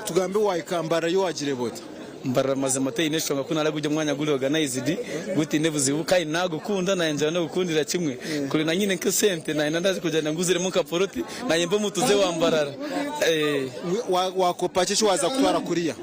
Tugambe wahika Mbarara yo wagireeba ota? Mbarara mazima teine eshonga ku naaraba guri omwanya guri organized gutaine buzibu kandi nagukunda nayongyera n'okukundira kimwe. Kuri na nyine nk'esente nayenda ndaza kugyenda nguziremu nka poloti nanye mbe omutuuze wa Mbarara. Wakopa ki eki waaza kutwara kuriya?